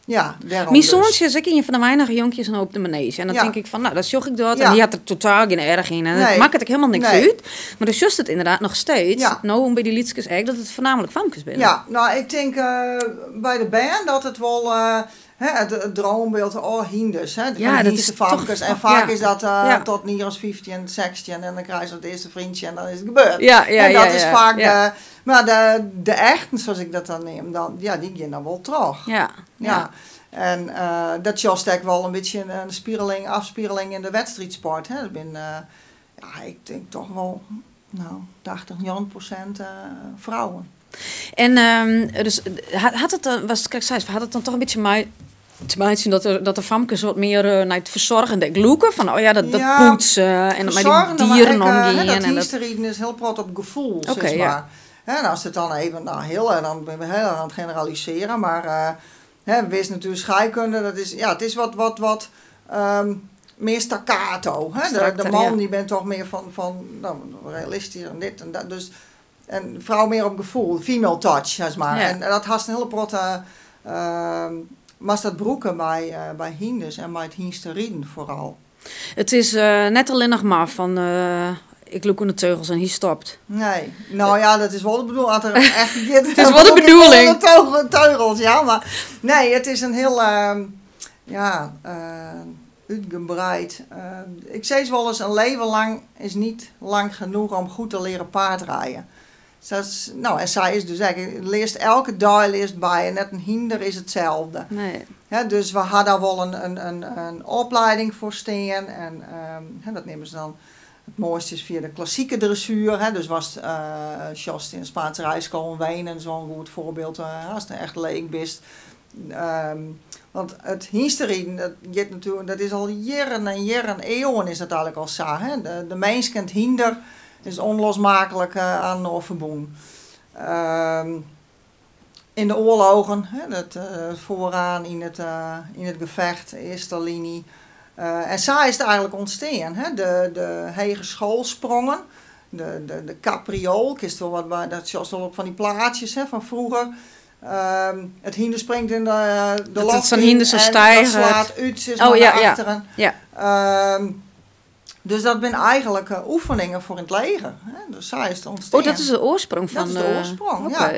Ja, dêrom Myn dus. soantsje is ek ien fan de weinige jonkjes no op de manege. En dan tink ik fan, nou, dan sjoch ik dat. En dy hat der totaal gjin erch yn. En it makket ek hielendal niks út. Mar dan sjochst it ynderdaad noch steeds, no by dy lytskes ek, dat it foarnaamlik famkes binne. Ja, nou, ik tink by de bern dat it wol, hè, it droombeeld, oh, hynders, hè, de Ja, fan dat is toch hynstefamkes. En faak ja. is dat tot in jier as 15, 16 en dan krijst it earste vriendje en dan is it gebeurd. En dat is faak de, mar de echten, zoals ik dat dan neam, dan, ja, dy gean dan wol troch. Ja. En dat sjochst ek wol in bytsje in spiegeling, afspiegeling yn de wedstriidsport. Hè. Dat binne, ja, ik tink toch wol, no, 80, 90% frouwen. En dus hat it dan, watst krekt seist, hat it dan toch in bytsje mei te meitsjen dat de famkes wat mear nei it fersoargjende ek lûke? Fan, oh ja, dat poetsen en mei dy dieren omgean. Dat hynsteriden is hiel protte op gefoel, sis mar. Hè, en ast it dan even, no, hiel erch, dan binne we hiel erch oan it generalisearjen, mar hè, witst natuerlik scheikunde, dat is, ja, it is wat, wat, wat mear staccato. Hè. De mannen dy binne toch mear fan, no, realistysk en dit en dat, dus, en frou mear op gefoel, female touch, sis mar. En dat hast in hiele protte, moatst dat brûke by hynders en mei it hynsteriden foaral. It is net allinnich mar fan ik lûk oan de teugels en hy stopt. Nee, no ja, dat is wol de bedoeling. As er echt giet, Het is wol de bedoeling. De teugels, ja, mar nee, it is in hiel, ja, útgebreid. Ik sis wolris, in leven lang is niet lang genoeg om goed te leren paardrijden. Dat is, no, en sa is it dus ek. Learst elke dei learst by en net in hynder is itselde. Nee. Hè, dus we ha daar wol in oplieding foar stean en hè, dat neame se dan, it moaiste is fia de klassike dressuer. Hè, dus watst sjochst yn de Spaanse rijschool yn Wenen, is wol in goed foarbyld, ast echt leek bist. Want it hynsteriden, dat giet natuerlik, dat is al jierren en jierren, eeuwen is dat eigenlik al sa. Hè? De minsk en it hynder is onlosmakelijk aan inoar ferbûn. Yn de oarlogen, hè, dat foaraan yn it gefecht, earste liny. En sa is it eigenlik ûntstean. Hè? De hegeschoolsprongen, de capriool, kinst wol wat by, dat sjochst wol op fan dy plaatsjes, hè, fan froeger. It hynder springt yn de Dat loft sa'n yn hynder sa en dat stijgert. slaat út, sis Oh, mar, ja, nei ja. achteren. Dus dat binne eigenlik oefeningen foar yn it leger. Hè? Dus sa is it ûntstean. Oh, dat is de oarsprong fan Dat is de oarsprong, ja.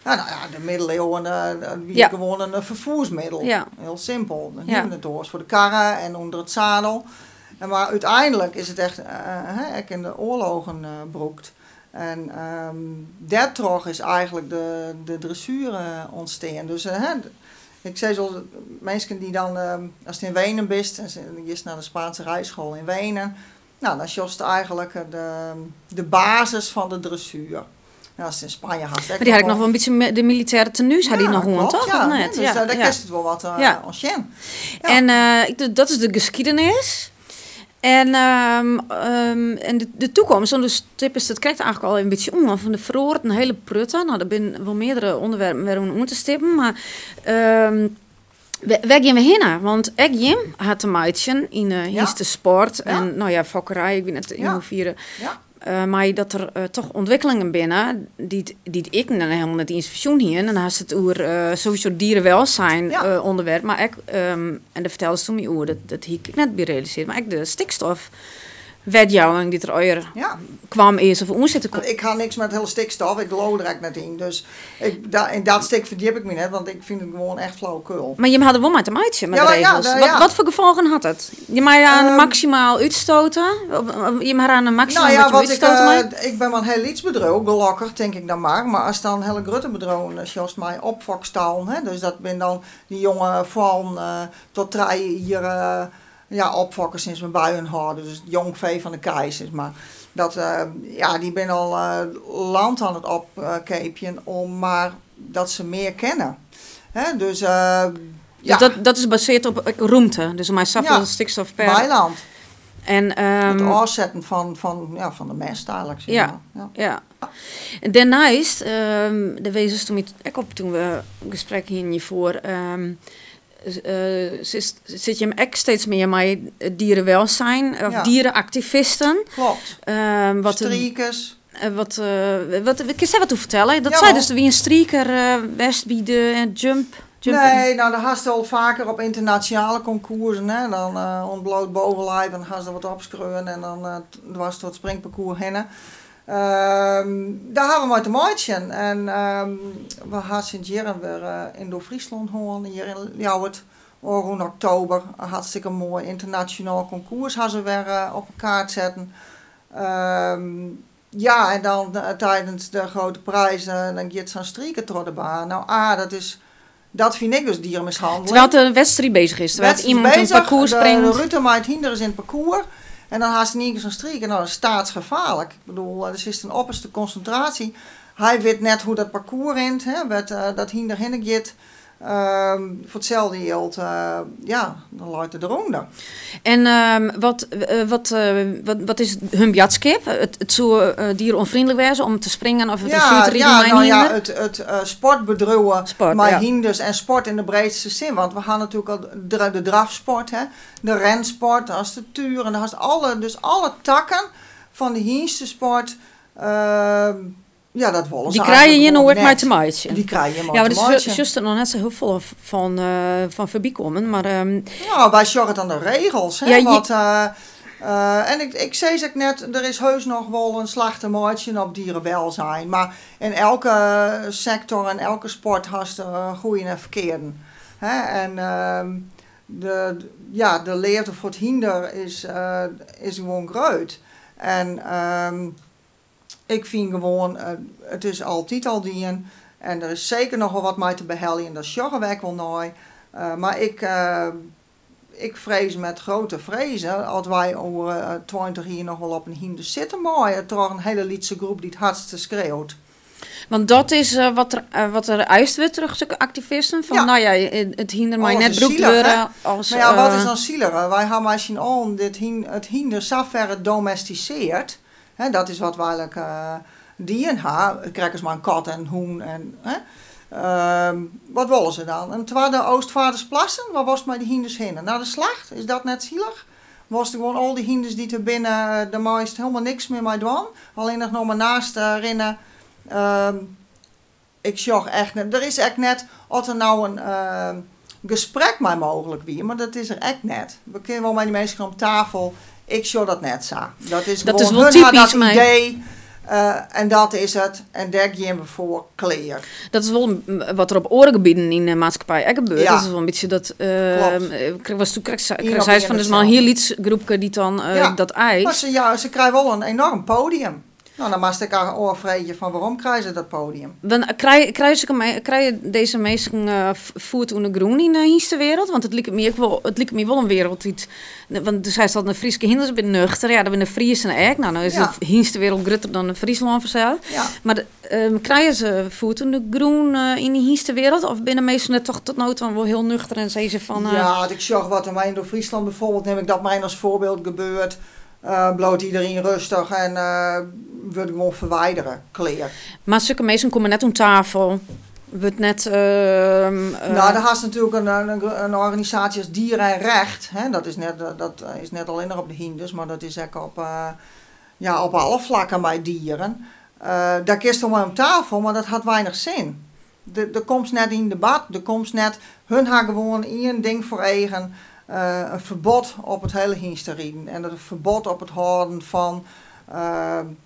Ja, no ja, de middeleeuwen, dat wie gewoan in ferfoersmiddel. Hiel simpel. Dan hiene it oars foar de karre en ûnder it zadel. En mar úteinlik is it echt, hè, ek yn de oarlogen brûkt. En dêrtroch is eigenlik de dressuer ûntstean. Dus hè, ik sis wol, minsken dy't dan, ast yn Wenen bist en giest nei de Spaanse rijschool yn Wenen, no, dan sjochst eigenlik de basis fan de dressuer. En ast yn Spanje hast ek Mar dy ha ek noch noch wol in bytsje de militêre tenues ha dy Ja, noch oan, klopt, toch? ja. Of net? Dus dêr kinst it wol wat oan sjen. Ja. En dat is de geschiedenis. En de toekomst, want do stippest it krekt eigenlik al in bytsje oan, fan der feroaret in hiele protte. No, der binne wol meardere ûnderwerpen wer oan te stippen, mar wêr gean we hinne? Want ek jim ha te meitsjen yn de hynstesport en, no ja, fokkerij, ik wit net yn hoefiere. Mei dat der toch ûntwikkelingen binne dy't ik helemaal net iens fersjoen hie. En dan hast it oer sowieso dierenwelzijn, ûnderwerp, mar ek, en dêr ferteldest do my oer, dat hie ik ek net by realisearre, mar ek de stikstofwetjouwing dy't der allegear kwam is of oan sit te kommen. Ik ha niks mei it hiele stikstof, ik leau der ek net yn. Dus in dat stik ferdjip ik my net, want ik fyn it gewoan echt flauwekul. Mar jim ha der wol mei te meitsjen mei Ja, de ja, regels. ja. Wat foar gefolgen hat it? Je meie aan maksimaal útstoten? Je meie aan een maksimaal Nou ja, wat je wat ik, útstoten mei? ik ben mar in hiel lyts bedriuw, gelokkich, tink ik dan mar. Mar ast dan hiele grutte bedriuwen sjochst mei opfokstallen, hè, dus dat binne dan dy jonge foallen tot 3 jier, ja, opfokken sinds we by hun hâlde, dus it jongfee fan de kij, sis mar. Dat, ja, dy binne al land oan it opkeapjen om mar dat se mear kinne. Hè, dus, Dus ja. dat is basearre op ek rûmte, dus mei safolle stikstof per Weiland. En, it ôfsetten fan de mest eigenlik, sis mar. Ja. En dêrneist, dêr weesdest my ek op toen we in gesprek hienen hjirfoar, sit jim ek steeds mear mei dierenwelzijn of dierenaktivisten. Klopt. Strikers. Wat, kinst dêr wat oer fertelle? Dat sei dus, der wie in striker west by de jump. Jump Nee, nou, dat hast al faker op ynternasjonale konkoersen, hè. Dan ontbloot bovenlijf en hast der wat opskreaun en dan dwars troch it springparcours hinne. Dêr ha we mei te meitsjen. En we ha sinds jierren wer Indoor Fryslân hân, hjir yn Ljouwert. Rûn oktober, in hartstikke moai ynternasjonaal konkoers ha se wer op 'e kaart setten. Ja, en dan tijdens de grote prijs, dan giet sa'n striker troch de baan. Nou, A, dat is Dat vind ik dus diermishandeling. Terwijl de wedstrijd bezig is. Terwijl Wedstrijd iemand een bezig, parcours de springt. De rutte met het hinder is in het parcours. En dan haast niet eens zo'n streek. En dan is het staatsgevaarlijk. Ik bedoel, er is een opperste concentratie. Hij weet net hoe dat parcours rent. Hè, met, dat hinder heen gaat. Voor hetzelfde geld, ja, dan loopt het eronder. En wat is hun boodschap? Het zou dieronvriendelijk wezen om te springen of het Ja, te rijden ja, met nou ja, hinder? het sportbedrijven Sport, met ja. hinders en sport in de breedste zin. Want we gaan natuurlijk al de drafsport, hè, de rensport, als de turen, als alle, dus alle takken van de hingstesport. Ja, dat willen ze Die krijgen je eigenlijk nooit gewoon maar net. te maaien. Die krijgen je maar Ja, maar te er maaien. is juist nog net zo heel veel van voorbij komen. Maar, Nou, wij zorgen aan de regels. Hè, Ja, je want, en ik zei ze net, er is heus nog wel een slag te maaien op dierenwelzijn. Maar in elke sector en elke sport hast goeie en verkeerden. Hè? En de leefde voor het hinder is gewoon groot. En ik vind gewoon, het is altijd al dien. En er is zeker nog wel wat mij te behelpen. En dat zorgen wij wel nooit. Maar ik vrees met grote vrezen, als wij over 20 jaar nog wel op een hinder zitten, maar toch een hele lietse groep die het hardste schreeuwt. Want dat is wat er eist wordt terug tussen activisten. Van, Ja. nou ja, het hinder maar Alles net is broekt zielig, hè? worden als, Maar ja, wat is dan zieliger? Wij hebben misschien al dit het hinder zo ver domesticeerd. Hè, dat is wat wij eigenlijk dieren hebben. Krijgen ze maar een kat en hoen. En, hè? Wat willen ze dan? Een tweede Oostvaardersplassen, waar was het met die hinders heen? Naar de slacht, is dat net zielig? Was er gewoon al die hinders die er binnen, daar maakt helemaal niks meer mee doen. Alleen nog maar naast rennen. Ik zag echt net, er is echt net, als er nou een gesprek maar mogelijk wie, maar dat is er echt net. We kunnen wel met die mensen om tafel, ik zag dat net zo. Dat is Dat is gewoon wel hun hadden typisch, dat maar idee. En dat is het. En daar gaan we voor kleer. Dat is wel wat er op orengebieden in de maatschappij ook gebeurt. Ja. Dat is wel een beetje dat, was toen Eén kreeg op zij één van, dus maar een hetzelfde. heel iets groepje die dan Ja. dat eist. Maar ze krijgen wel een enorm podium. Nou, dan maak ik haar oorvreetje van waarom krijgen ze dat podium? Dan krijgen deze mensen voet onder de groen in de hingste wereld? Want het lijkt me ook wel, het lijkt me wel een wereld die het, want dus hij staat een Frieske hinders binnen nuchter. Ja, dan ben de Friese en ek. Nou, nou is Ja. de hingste wereld groter dan de Friesland vanzelf. Ja. Maar krijgen ze voet onder de groen in de hingste wereld? Of binnen meesten het toch tot nood dan wel heel nuchter en zeggen ze van Ja, want ik zag wat er maar in Friesland bijvoorbeeld, neem ik dat maar als voorbeeld gebeurt. Bloot iedereen rustig en wordt gewoon verwijderen, kleer. Maar zulke mensen komen net om tafel. Wordt net Nou, daar has natuurlijk een organisatie als Dieren en Recht. Hè? Dat is net alleen nog op de hinders, maar dat is ook op alle vlakken bij dieren. Daar kist toch maar om tafel, maar dat had weinig zin. De komst net in debat, de komst net... Hun gaan gewoon één ding voor eigen. Een verbod op het hele hingstenrieden en het verbod op het houden van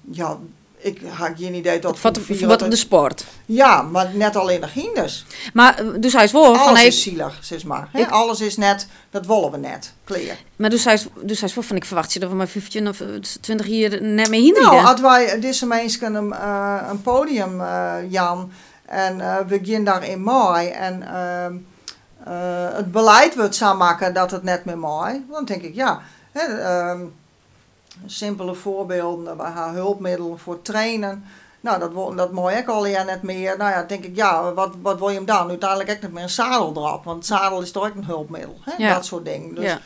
ja, ik had geen idee dat Het vat op, vier verbod op dat de sport. Ja, maar net alleen de hinders. Maar dus hij is wel van, Alles hey, is zielig, zeg maar. Hè? Ik Alles is net, dat willen we net, kleer. Maar dus hij is wel van, ik verwacht je dat we maar 15 of 20 jaar net mee hinderen. Nou, als wij deze mensen een podium, Jan, en we gaan daar in mei en het beleid wordt zo maken dat het net meer mooi. Dan denk ik, ja, hè simpele voorbeelden, we hebben hulpmiddelen voor trainen. Nou, dat mooi ik al ja net meer. Nou ja, denk ik, ja, wat wil je hem dan? Uiteindelijk ook net meer een zadel erop, want zadel is toch ook een hulpmiddel, hè? Ja. Dat soort dingen. Dus, Ja.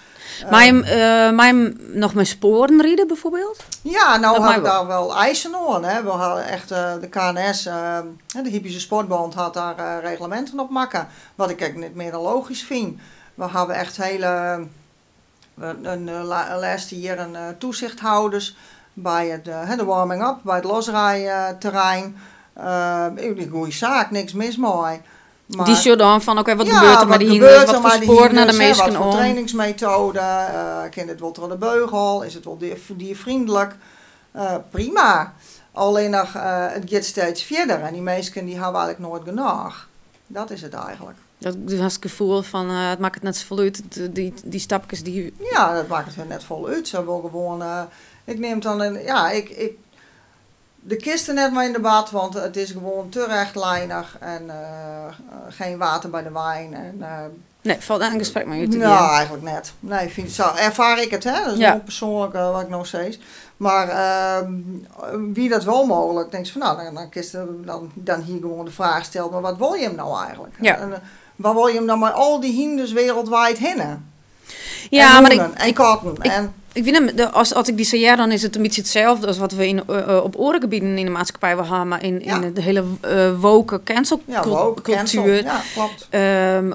Maar hem nog met sporen rijden bijvoorbeeld? Ja, nou Dat hadden mag we wel. daar wel eisen aan. Hè. We hadden echt de KNS de Hippische Sportbond had daar reglementen op maken. Wat ik eigenlijk niet meer dan logisch vind. We hebben echt hele, we, een la-, laatste jaar een toezichthouders bij het hè, de warming-up, bij het losrijterrein. Een goede zaak, niks mis mee. Maar die show dan van, oké, wat Ja, gebeurt er met wat die hinders? gebeurt Wat er voor met die sporen naar de hinders, hè? meesten Wat voor om? trainingsmethode? Kent het wel door de beugel? Is het wel diervriendelijk? Prima. Alleen nog het gaat steeds verder. En die meesten die hebben eigenlijk nooit genoeg. Dat is het eigenlijk. Dat is het gevoel van het maakt het net zo vol uit, die stapjes die... Ja, dat maakt het net vol uit. Ze wil gewoon... Ik neem dan een... Ja, ik, ik, De kinst der net mei yn debat, want it is gewoan te rechtlijnig en geen water bij de wijn. En, Nee, falt net in gesprek mei út te Nou, gean. eigenlijk net. Nee, fyn, sa erfaar ik it, hè. Dat is gewoan persoanlik wat ik no sis. Mar wie dat wol mooglik, tinkst fan no, dan kinst dan, dan hie ik gewoan de fraach steld, mar wat wol jim no eigenlijk? En waar wol jim dan mei al dy hynders wereldwijd hinne? Ja, En mar ik, hûnen en katten en ik wit net, as ik dy sa hear, dan is it in bytsje itselde as wat we op oare gebieten yn de maatskippij wol ha, mar yn de hiele woke cancel Ja, woke, cancel. kultuer. Ja, klopt.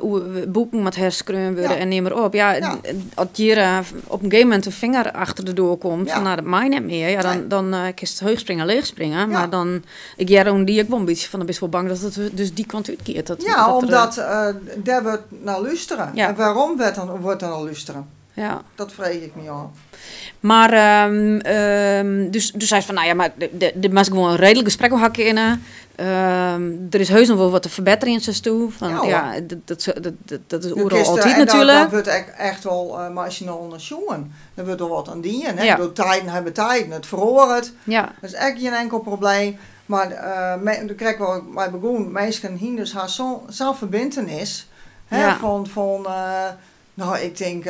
Oer boeken moat herskreaun wurde en neam mar op. Ja, as hjir op in gegeven momint in finger achter de doar komt, fan nou, dat mei net mear, ja, dan kinst heech springe, leech springe, mar dan, ik hear oan dy ek wol in bytsje fan, dan bist wol bang dat it dus dy kant útgiet. Dat, Ja, dat er, omdat dêr wurdt nei lústere. En wêrom wurdt der nei lústere? Dat freegje ik my ôf. Maar dus seist fan, nou ja, mar der moatst gewoan in reedlik gesprek oer ha kinne. Der is heus noch wol wat te ferbetterjen, seisto. Fan, ja, dat is Du oeral kinst, altyd en dan natuerlik. wurdt ek echt wol masjinaal nei sjoen. Der wurdt wol wat oan dien, hè. Ik bedoel, tijden hawwe tijden, it feroaret. Dat is ek gjin enkel probleem. Mar krekt wat ik mei begûn, minsken, hynders ha sa'n ferbintenis, hè, fan, nou, ik tink,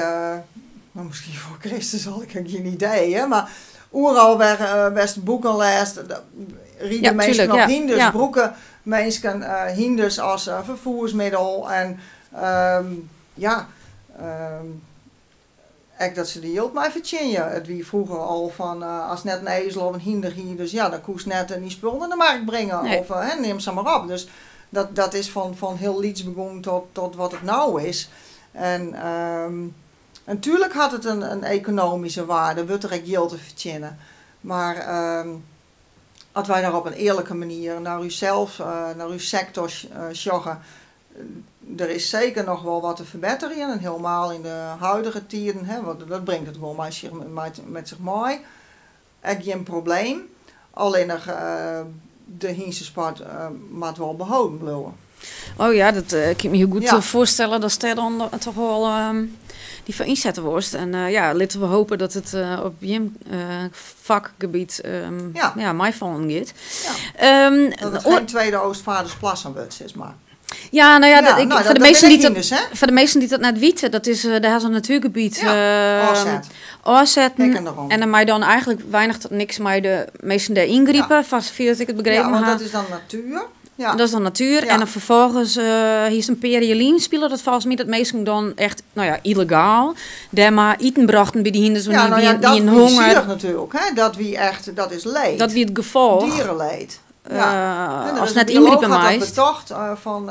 nou, miskien foar Christus al, ik ha gjin idee, hè, mar oeral wêr'tst boeken lêst, ride minsken op hynders, brûke minsken hynders as ferfoersmiddel en ja, ek dat se der jild mei fertsjinje. It wie froeger al fan, ast net in ezel of in hynder hie, dus ja, dan koest net dyn spul nei de markt bringe of, hè, neam sa mar op. Dus dat is fan hiel lyts begûn tot wat it no is. En natuerlik hat it in ekonomyske waarde, wurdt der ek jild te fertsjinne. Mar as wy daar op in earlike manier nei ússels, nei ús sektor sjogge, der is seker noch wol wat te ferbetterjen en helemaal yn de huidige tiden, hè, want dat bringt it gewoan met sich mei. Ek gjin probleem, allinnich de hynstesport moat wol beholden bliuwe. Oh ja, dat kin ik my hiel goed foarstelle datst dêr dan toch wol dy foar ynsetten wolst. En ja, litte we hope dat it op jim fakgebiet meifallen giet. Dat it gjin tweede Oostvaardersplassen wurdt, sis mar. Ja, nou ja, Ja, dat, ik, nou, foar dat de dat measten bin dy't ik dat dus, hè? Foar de measten dy't dat net witte, dat is, dêr ha se in natuergebiet, Ja, ôfset. ôfsetten. Hekken derom. En dan mei dan eigentlik weinich tot niks mei de measten dêr yngripe, foar safier dat ik it begrepen Ja, want ha. dat is dan natuer. Ja. Dat is dan natuer. En dan ferfolgens, hier is in pear jier lyn spile dat folgens my dat minsken dan echt, nou ja, yllegaal dêr mar iten brochten by de hynders, want Ja, die nou ja, dat wie in wie honger. zielich natuerlik, hè? Dat wie echt, dat is leed. Dat wie it gefolch. Dierenleed. Ja. En er As is net een bioloog yngripe had dat meist. betocht, van,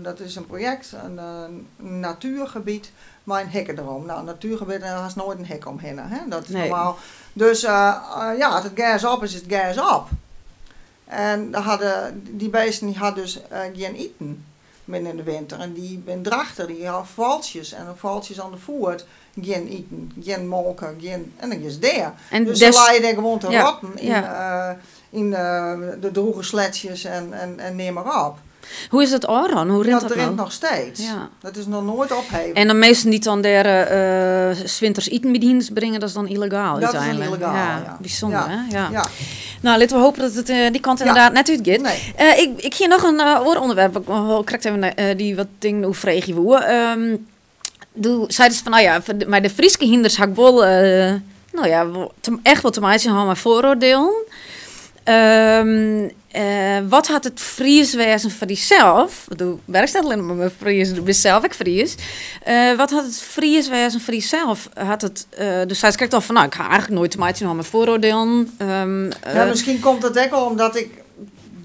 dat is een project, een natuurgebied, mei in hikke derom. Nou, een natuurgebied, daar hast nooit in hik omhinne, hè? Dat is normaal. Dus ja, as it gers op is, is it gers op. En dan hadden, die beesten die hadden dus geen iten midden in de winter. En die ben drachter, die hadden valsjes en valsjes aan de voet. Geen iten, geen molken, geen, en dan is het daar. En Dus des ze laaien daar gewoon te rotten in de droege sletsjes en neem maar op. Hoe is dat al dan? Hoe rint Dat dat rint nou? nog steeds. Dat is nog nooit opheven. En de meesten die dan daar 's winters iten bij de hynders bringen, dat is dan illegaal Dat is dan uiteindelijk. illegaal, Ja, ja. bijzonder, hè? Ja. Nou, laten we hopen dat het die kant inderdaad net uitgaat. Ik hier nog een oar onderwerp. Ik wil correct even naar die wat dingen hoe vreeg je woe. Doe, zei dus van, nou ja, voor de, maar de Fryske hynders ha ik wol nou ja, wol te, echt wel te meitsjen ha mei vooroordelen. Wat hat it Frieswêzen foar dysels? Want do werkst net allinnich mar mei Fries, do bist sels ek Fries. Wat hat it Frieswêzen foar dysels? Hat it, do seist krekt al fan, nou, ik ha eigentlik noait te meitsjen hân mei vooroordelen. Ja, miskien komt dat ek al omdat ik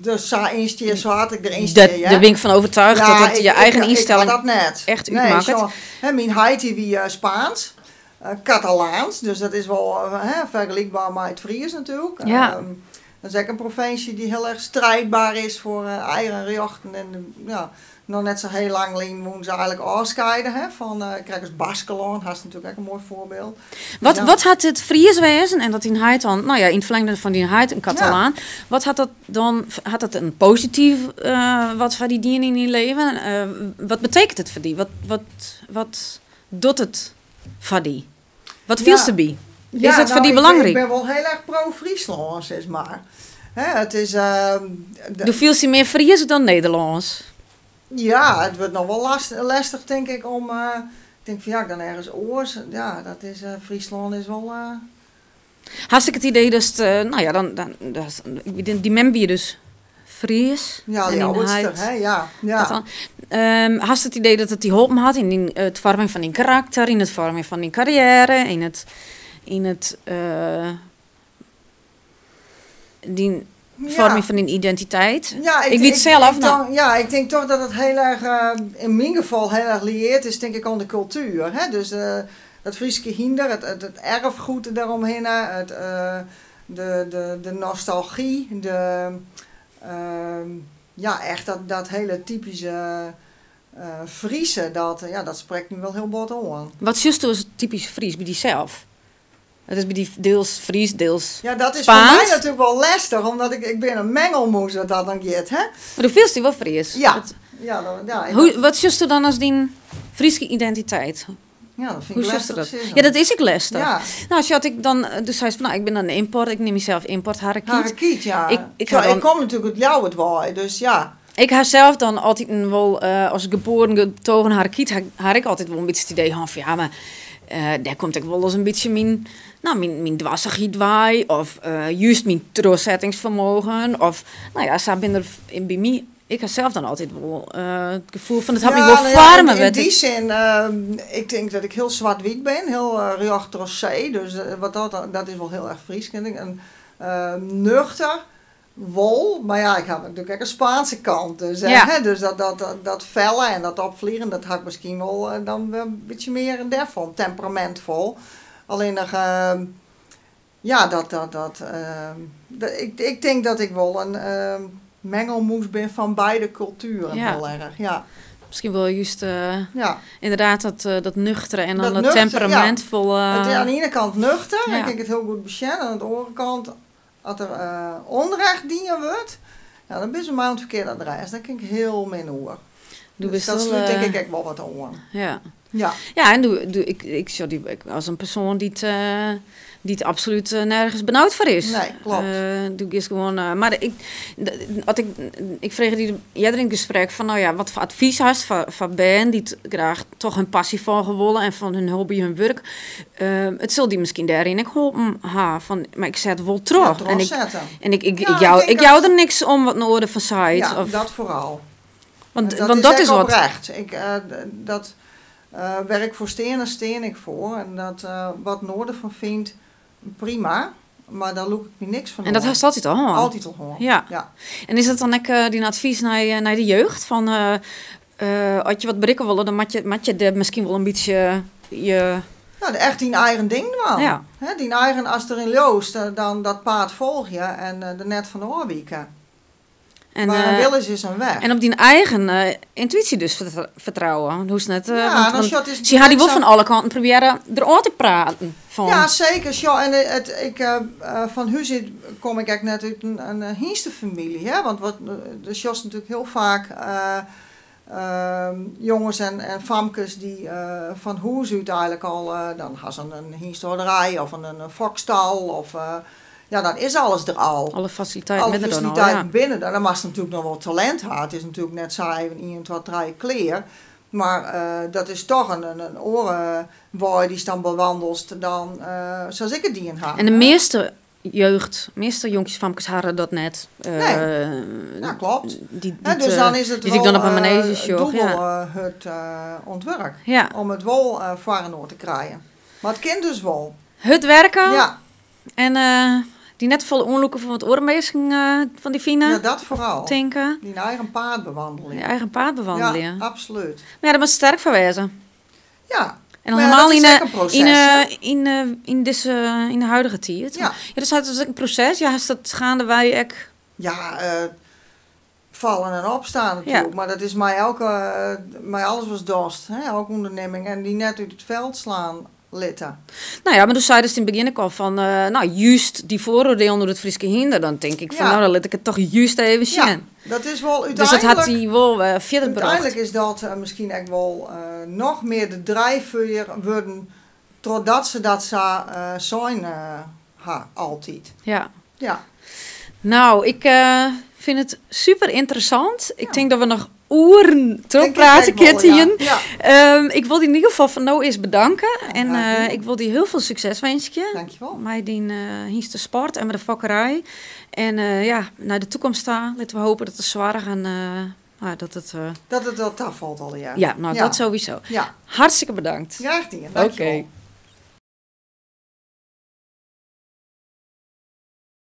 der sa yn stie, sa hard ik deryn stie, Dêr hè? bin ik fan oertsjûge Ja, dat it je eigen ik ha ynstelling dat net. echt Nee, útmakket. zo, hè, myn heit die wie Spaans, Catalaans, dus dat is wol hè, fergelykber mei it Fries natuerlik. Dat is ek in provinsje die hiel erch strijdbaar is foar eigen rjochten. En ja, noch net sa hiel lang lyn woenen se eigentlik ôfskeide, hè, fan krekt as Baskelân, hast natuerlik ek in moai foarbyld. Wat hat it Frieswêzen en dat dyn heit dan, nou ja, yn it ferlingde fan dyn heit, in Catalaan, wat hat dat dan, hat dat in posityf wat foar dy dien yn dyn leven? Wat betekent it foar dy? Wat docht it foar dy? Wat fielst derby? Is dat foar dy belangryk? Ik ben wol hiel erch pro-Fryslân, sis mar. Hè, it is. Do fielst dy mear Fries dan Nederlânsk? Ja, it wurdt noch wol lestich tink ik om, ik tink fan ja, ik dan ergens oars, ja, dat is, Fryslân is wol. Hast ek it idee datst, no ja, dan, dan, dyn mem wie dus Fries? Ja, en dyn Ljouwertster, heit hè, ja, ja. Dat dan. Hast it idee dat it dy holpen hat yn dyn, it foarmjen fan dyn karakter, yn it foarmjen fan dyn karriêre, yn it, yn it, dyn foarmjen fan dyn identiteit? Ja, Ik wit sels, nou. Ja, ik tink toch dat it hiel erch, yn myn gefal hiel erch lieerd is, tink ik, oan de kultuer. Hè? Dus it Fryske hynder, it erfgoed dêromhinne, de nostalgy, de, ja, echt dat hiele typyske Friese, dat, ja, dat sprekt my wol hiel bot oan. Wat sjochsto as typysk Fries by dysels? It is by dy diels Fries, deels Ja, dat is foar my Spaans. natuerlik wol lestich, omdat ik bin in mengelmoes wat dat dan giet, hè. Mar do fielst dy wol Fries? Ja. Dat Ja, dan, ja, ik Hoe, wat sjochsto dan as dyn Fryske identiteit? Ja, dat fyn Hoe ik sjochsto lestich dat? sizzen. Ja, dat is ek lestich. Ja. No, sjoch, ik dan, do seist fan, no, ik bin dan import, ik neam mysels import Harrekyt. Harrekyt, ja. Ik, ik Ja, ha dan ik kom natuerlik út Ljouwert wei, dus ja. Ik ha sels dan altiten wol, as geboren getogen Harrekyt, ha ik altyd wol in bytsje it idee hân fan, ja, mar dêr komt ek wolris in bytsje myn, no, myn dwassichheid wei, of júst myn trochsettingsfermogen, of, no ja, sa bin der by my, ik ha sels dan altyd wol it gefoel fan it hat my Ja, wol no ja, foarme. yn dy sin, ik tink dat ik hiel swart-wyt bin, hiel rjocht troch see, dus wat dat, dat is wol hiel erch Frysk, tink ik. En nuchter, wol, mar ja, ik ha natuerlik ek in Spaanse kant, dus, hè, dus dat felle en dat opfliegen, dat ha ik miskien wol dan wer in bytsje mear dêrfan, temperamentfol. Allinnich, ja, dat, ik tink dat ik wol in mengelmoes bin fan beide kultueren, hiel erch, ja. Miskien wol júst ynderdaad dat nuchtere en dan Dat dat nuchter, ja. temperamentfolle. It is oan de iene kant nuchter, dan kin ik it hiel goed besjen, en oan de oare kant, as der ûnrecht dien wurdt, ja, dan binne se my oan it ferkearde adres. Dêr kin ik hiel min oer. Do Dus bist dat wol, slút tink ik ek wol wat oan. Ja. Ja. Ja, en do, do, ik, ik sjoch dy ek as in persoan dy't absolút nergens benaud foar is. Nee, klopt. Do giest gewoan, mar ik, as ik, ik frege dy earder yn it gesprek fan, no ja, wat foar advys hast foar bern dy't graach toch hun passy folge wolle en fan hun hobby hun wurk. It sil dy miskien dêryn ek holpen ha, fan, mar ik set wol troch. Ja, En trochsetten. ik Ja, ik denk jou dat der niks om wat in oar derfan seit. Ja, of dat foaral. Want, Dat want is dat ek is wat oprecht. Ik, dat, wêr ik foar stean, dêr stean ik foar. En dat, wat in oar derfan fynt, prima. Mar dêr lûk ik my niks fan En dat oan. hast altyd al hân? Altyd al hân. Ja. Ja. En is dat dan ek dyn advys nei de jeugd? Fan, as je wat berikke wolle, dan moat je dêr miskien wol in bytsje je Nou, echt dyn eigen ding dwaan. Ja. Hè, dyn eigen, as der yn leaust, dan dat paad folgje en der net fan ôfwike. En, Waar een wil is, is een weg. En op dyn eigen yntuysje dus fertrouwen. Want hoest net, Ja, dan want sjocht is sy ha dy wol net fan sa alle kanten probearre der ôf te praten. Fan. Ja, seker. Sjoch, en it, ik fan hús út kom ik ek net út in hynstefamylje. Hè? Want wat, do sjochst natuerlik hiel faak jonges en famkes dy't fan hûs út eigenlik al, dan ha se in hynstehâlderij of in fokstal of, ja, dan is alles der al. Alle fasiliteiten Alle binne der dan al, fasiliteiten ja. binne der. Dan moatst natuerlik noch wol talint ha. It is natuerlik net sa even 1, 2, 3 klear. Mar dat is toch in oare wei dy'tst dan bewandelst dan sa't ik it dien ha. En de measte jeugd, measte jonkjes famkes hawwe dat net. Nee. Ja, klopt. Hè, dus dan is it Dy't ik dan wol, op in manege sjoch, dûbel, ja. hurd oan it wurk. Ja. Om it wol foar inoar te krijen. Mar it kin dus wol. Hurd werken. Ja. En dy net folle oanlûke fan wat oare minsken fan dy fine. Ja, dat foaral. Tinke. Dyn eigen paad bewannelje. Dyn eigen paad bewannelje. Ja, absoluut. Mar ja, dêr moatst sterk foar wêze. Ja. En Maar ja, helemaal dat is ek in proses, hè? yn de huidige tiid. Ja. Ja, dat is ek in proses. Ja, hast dat gaandewei ek Ja, fallen en opstaan Ja. natuerlik. Mar dat is mei elke, mei alles watst dochst, hè? Elke ûndernimming. En dy net út it feld slaan litte. No ja, mar do seidest yn it begjin ek al fan, no, júst dy foaroardielen oer it Fryske hynder, dan tink ik fan, Ja. no, dan lit ik it toch júst even Ja, sjen. dat is wol Dus dat hat úteinlik dy wol fierder brocht. Úteinlik is dat miskien ek wol noch mear de drijfveer wurden, trochdat se dat sa sein ha, altyd. Ja. Ja. Nou, ik fyn it super ynteressant. Ik tink dat we noch oeren trochprate kinne. Ik wol dy yn ieder gefal foar no earst bedanke. En ik wol dy hiel folle sukses winskje. Dankjewol. Mei dyn hynstesport en mei de fokkerij. En ja, nei de toekomst ta, litte we hoopje dat de soarch en nou, dat it... Dat it wat tafalt allegear. Ja, nou dat sowieso. Ja. Hartstikke bedankt. Graach dien. Dankjewol. Oké.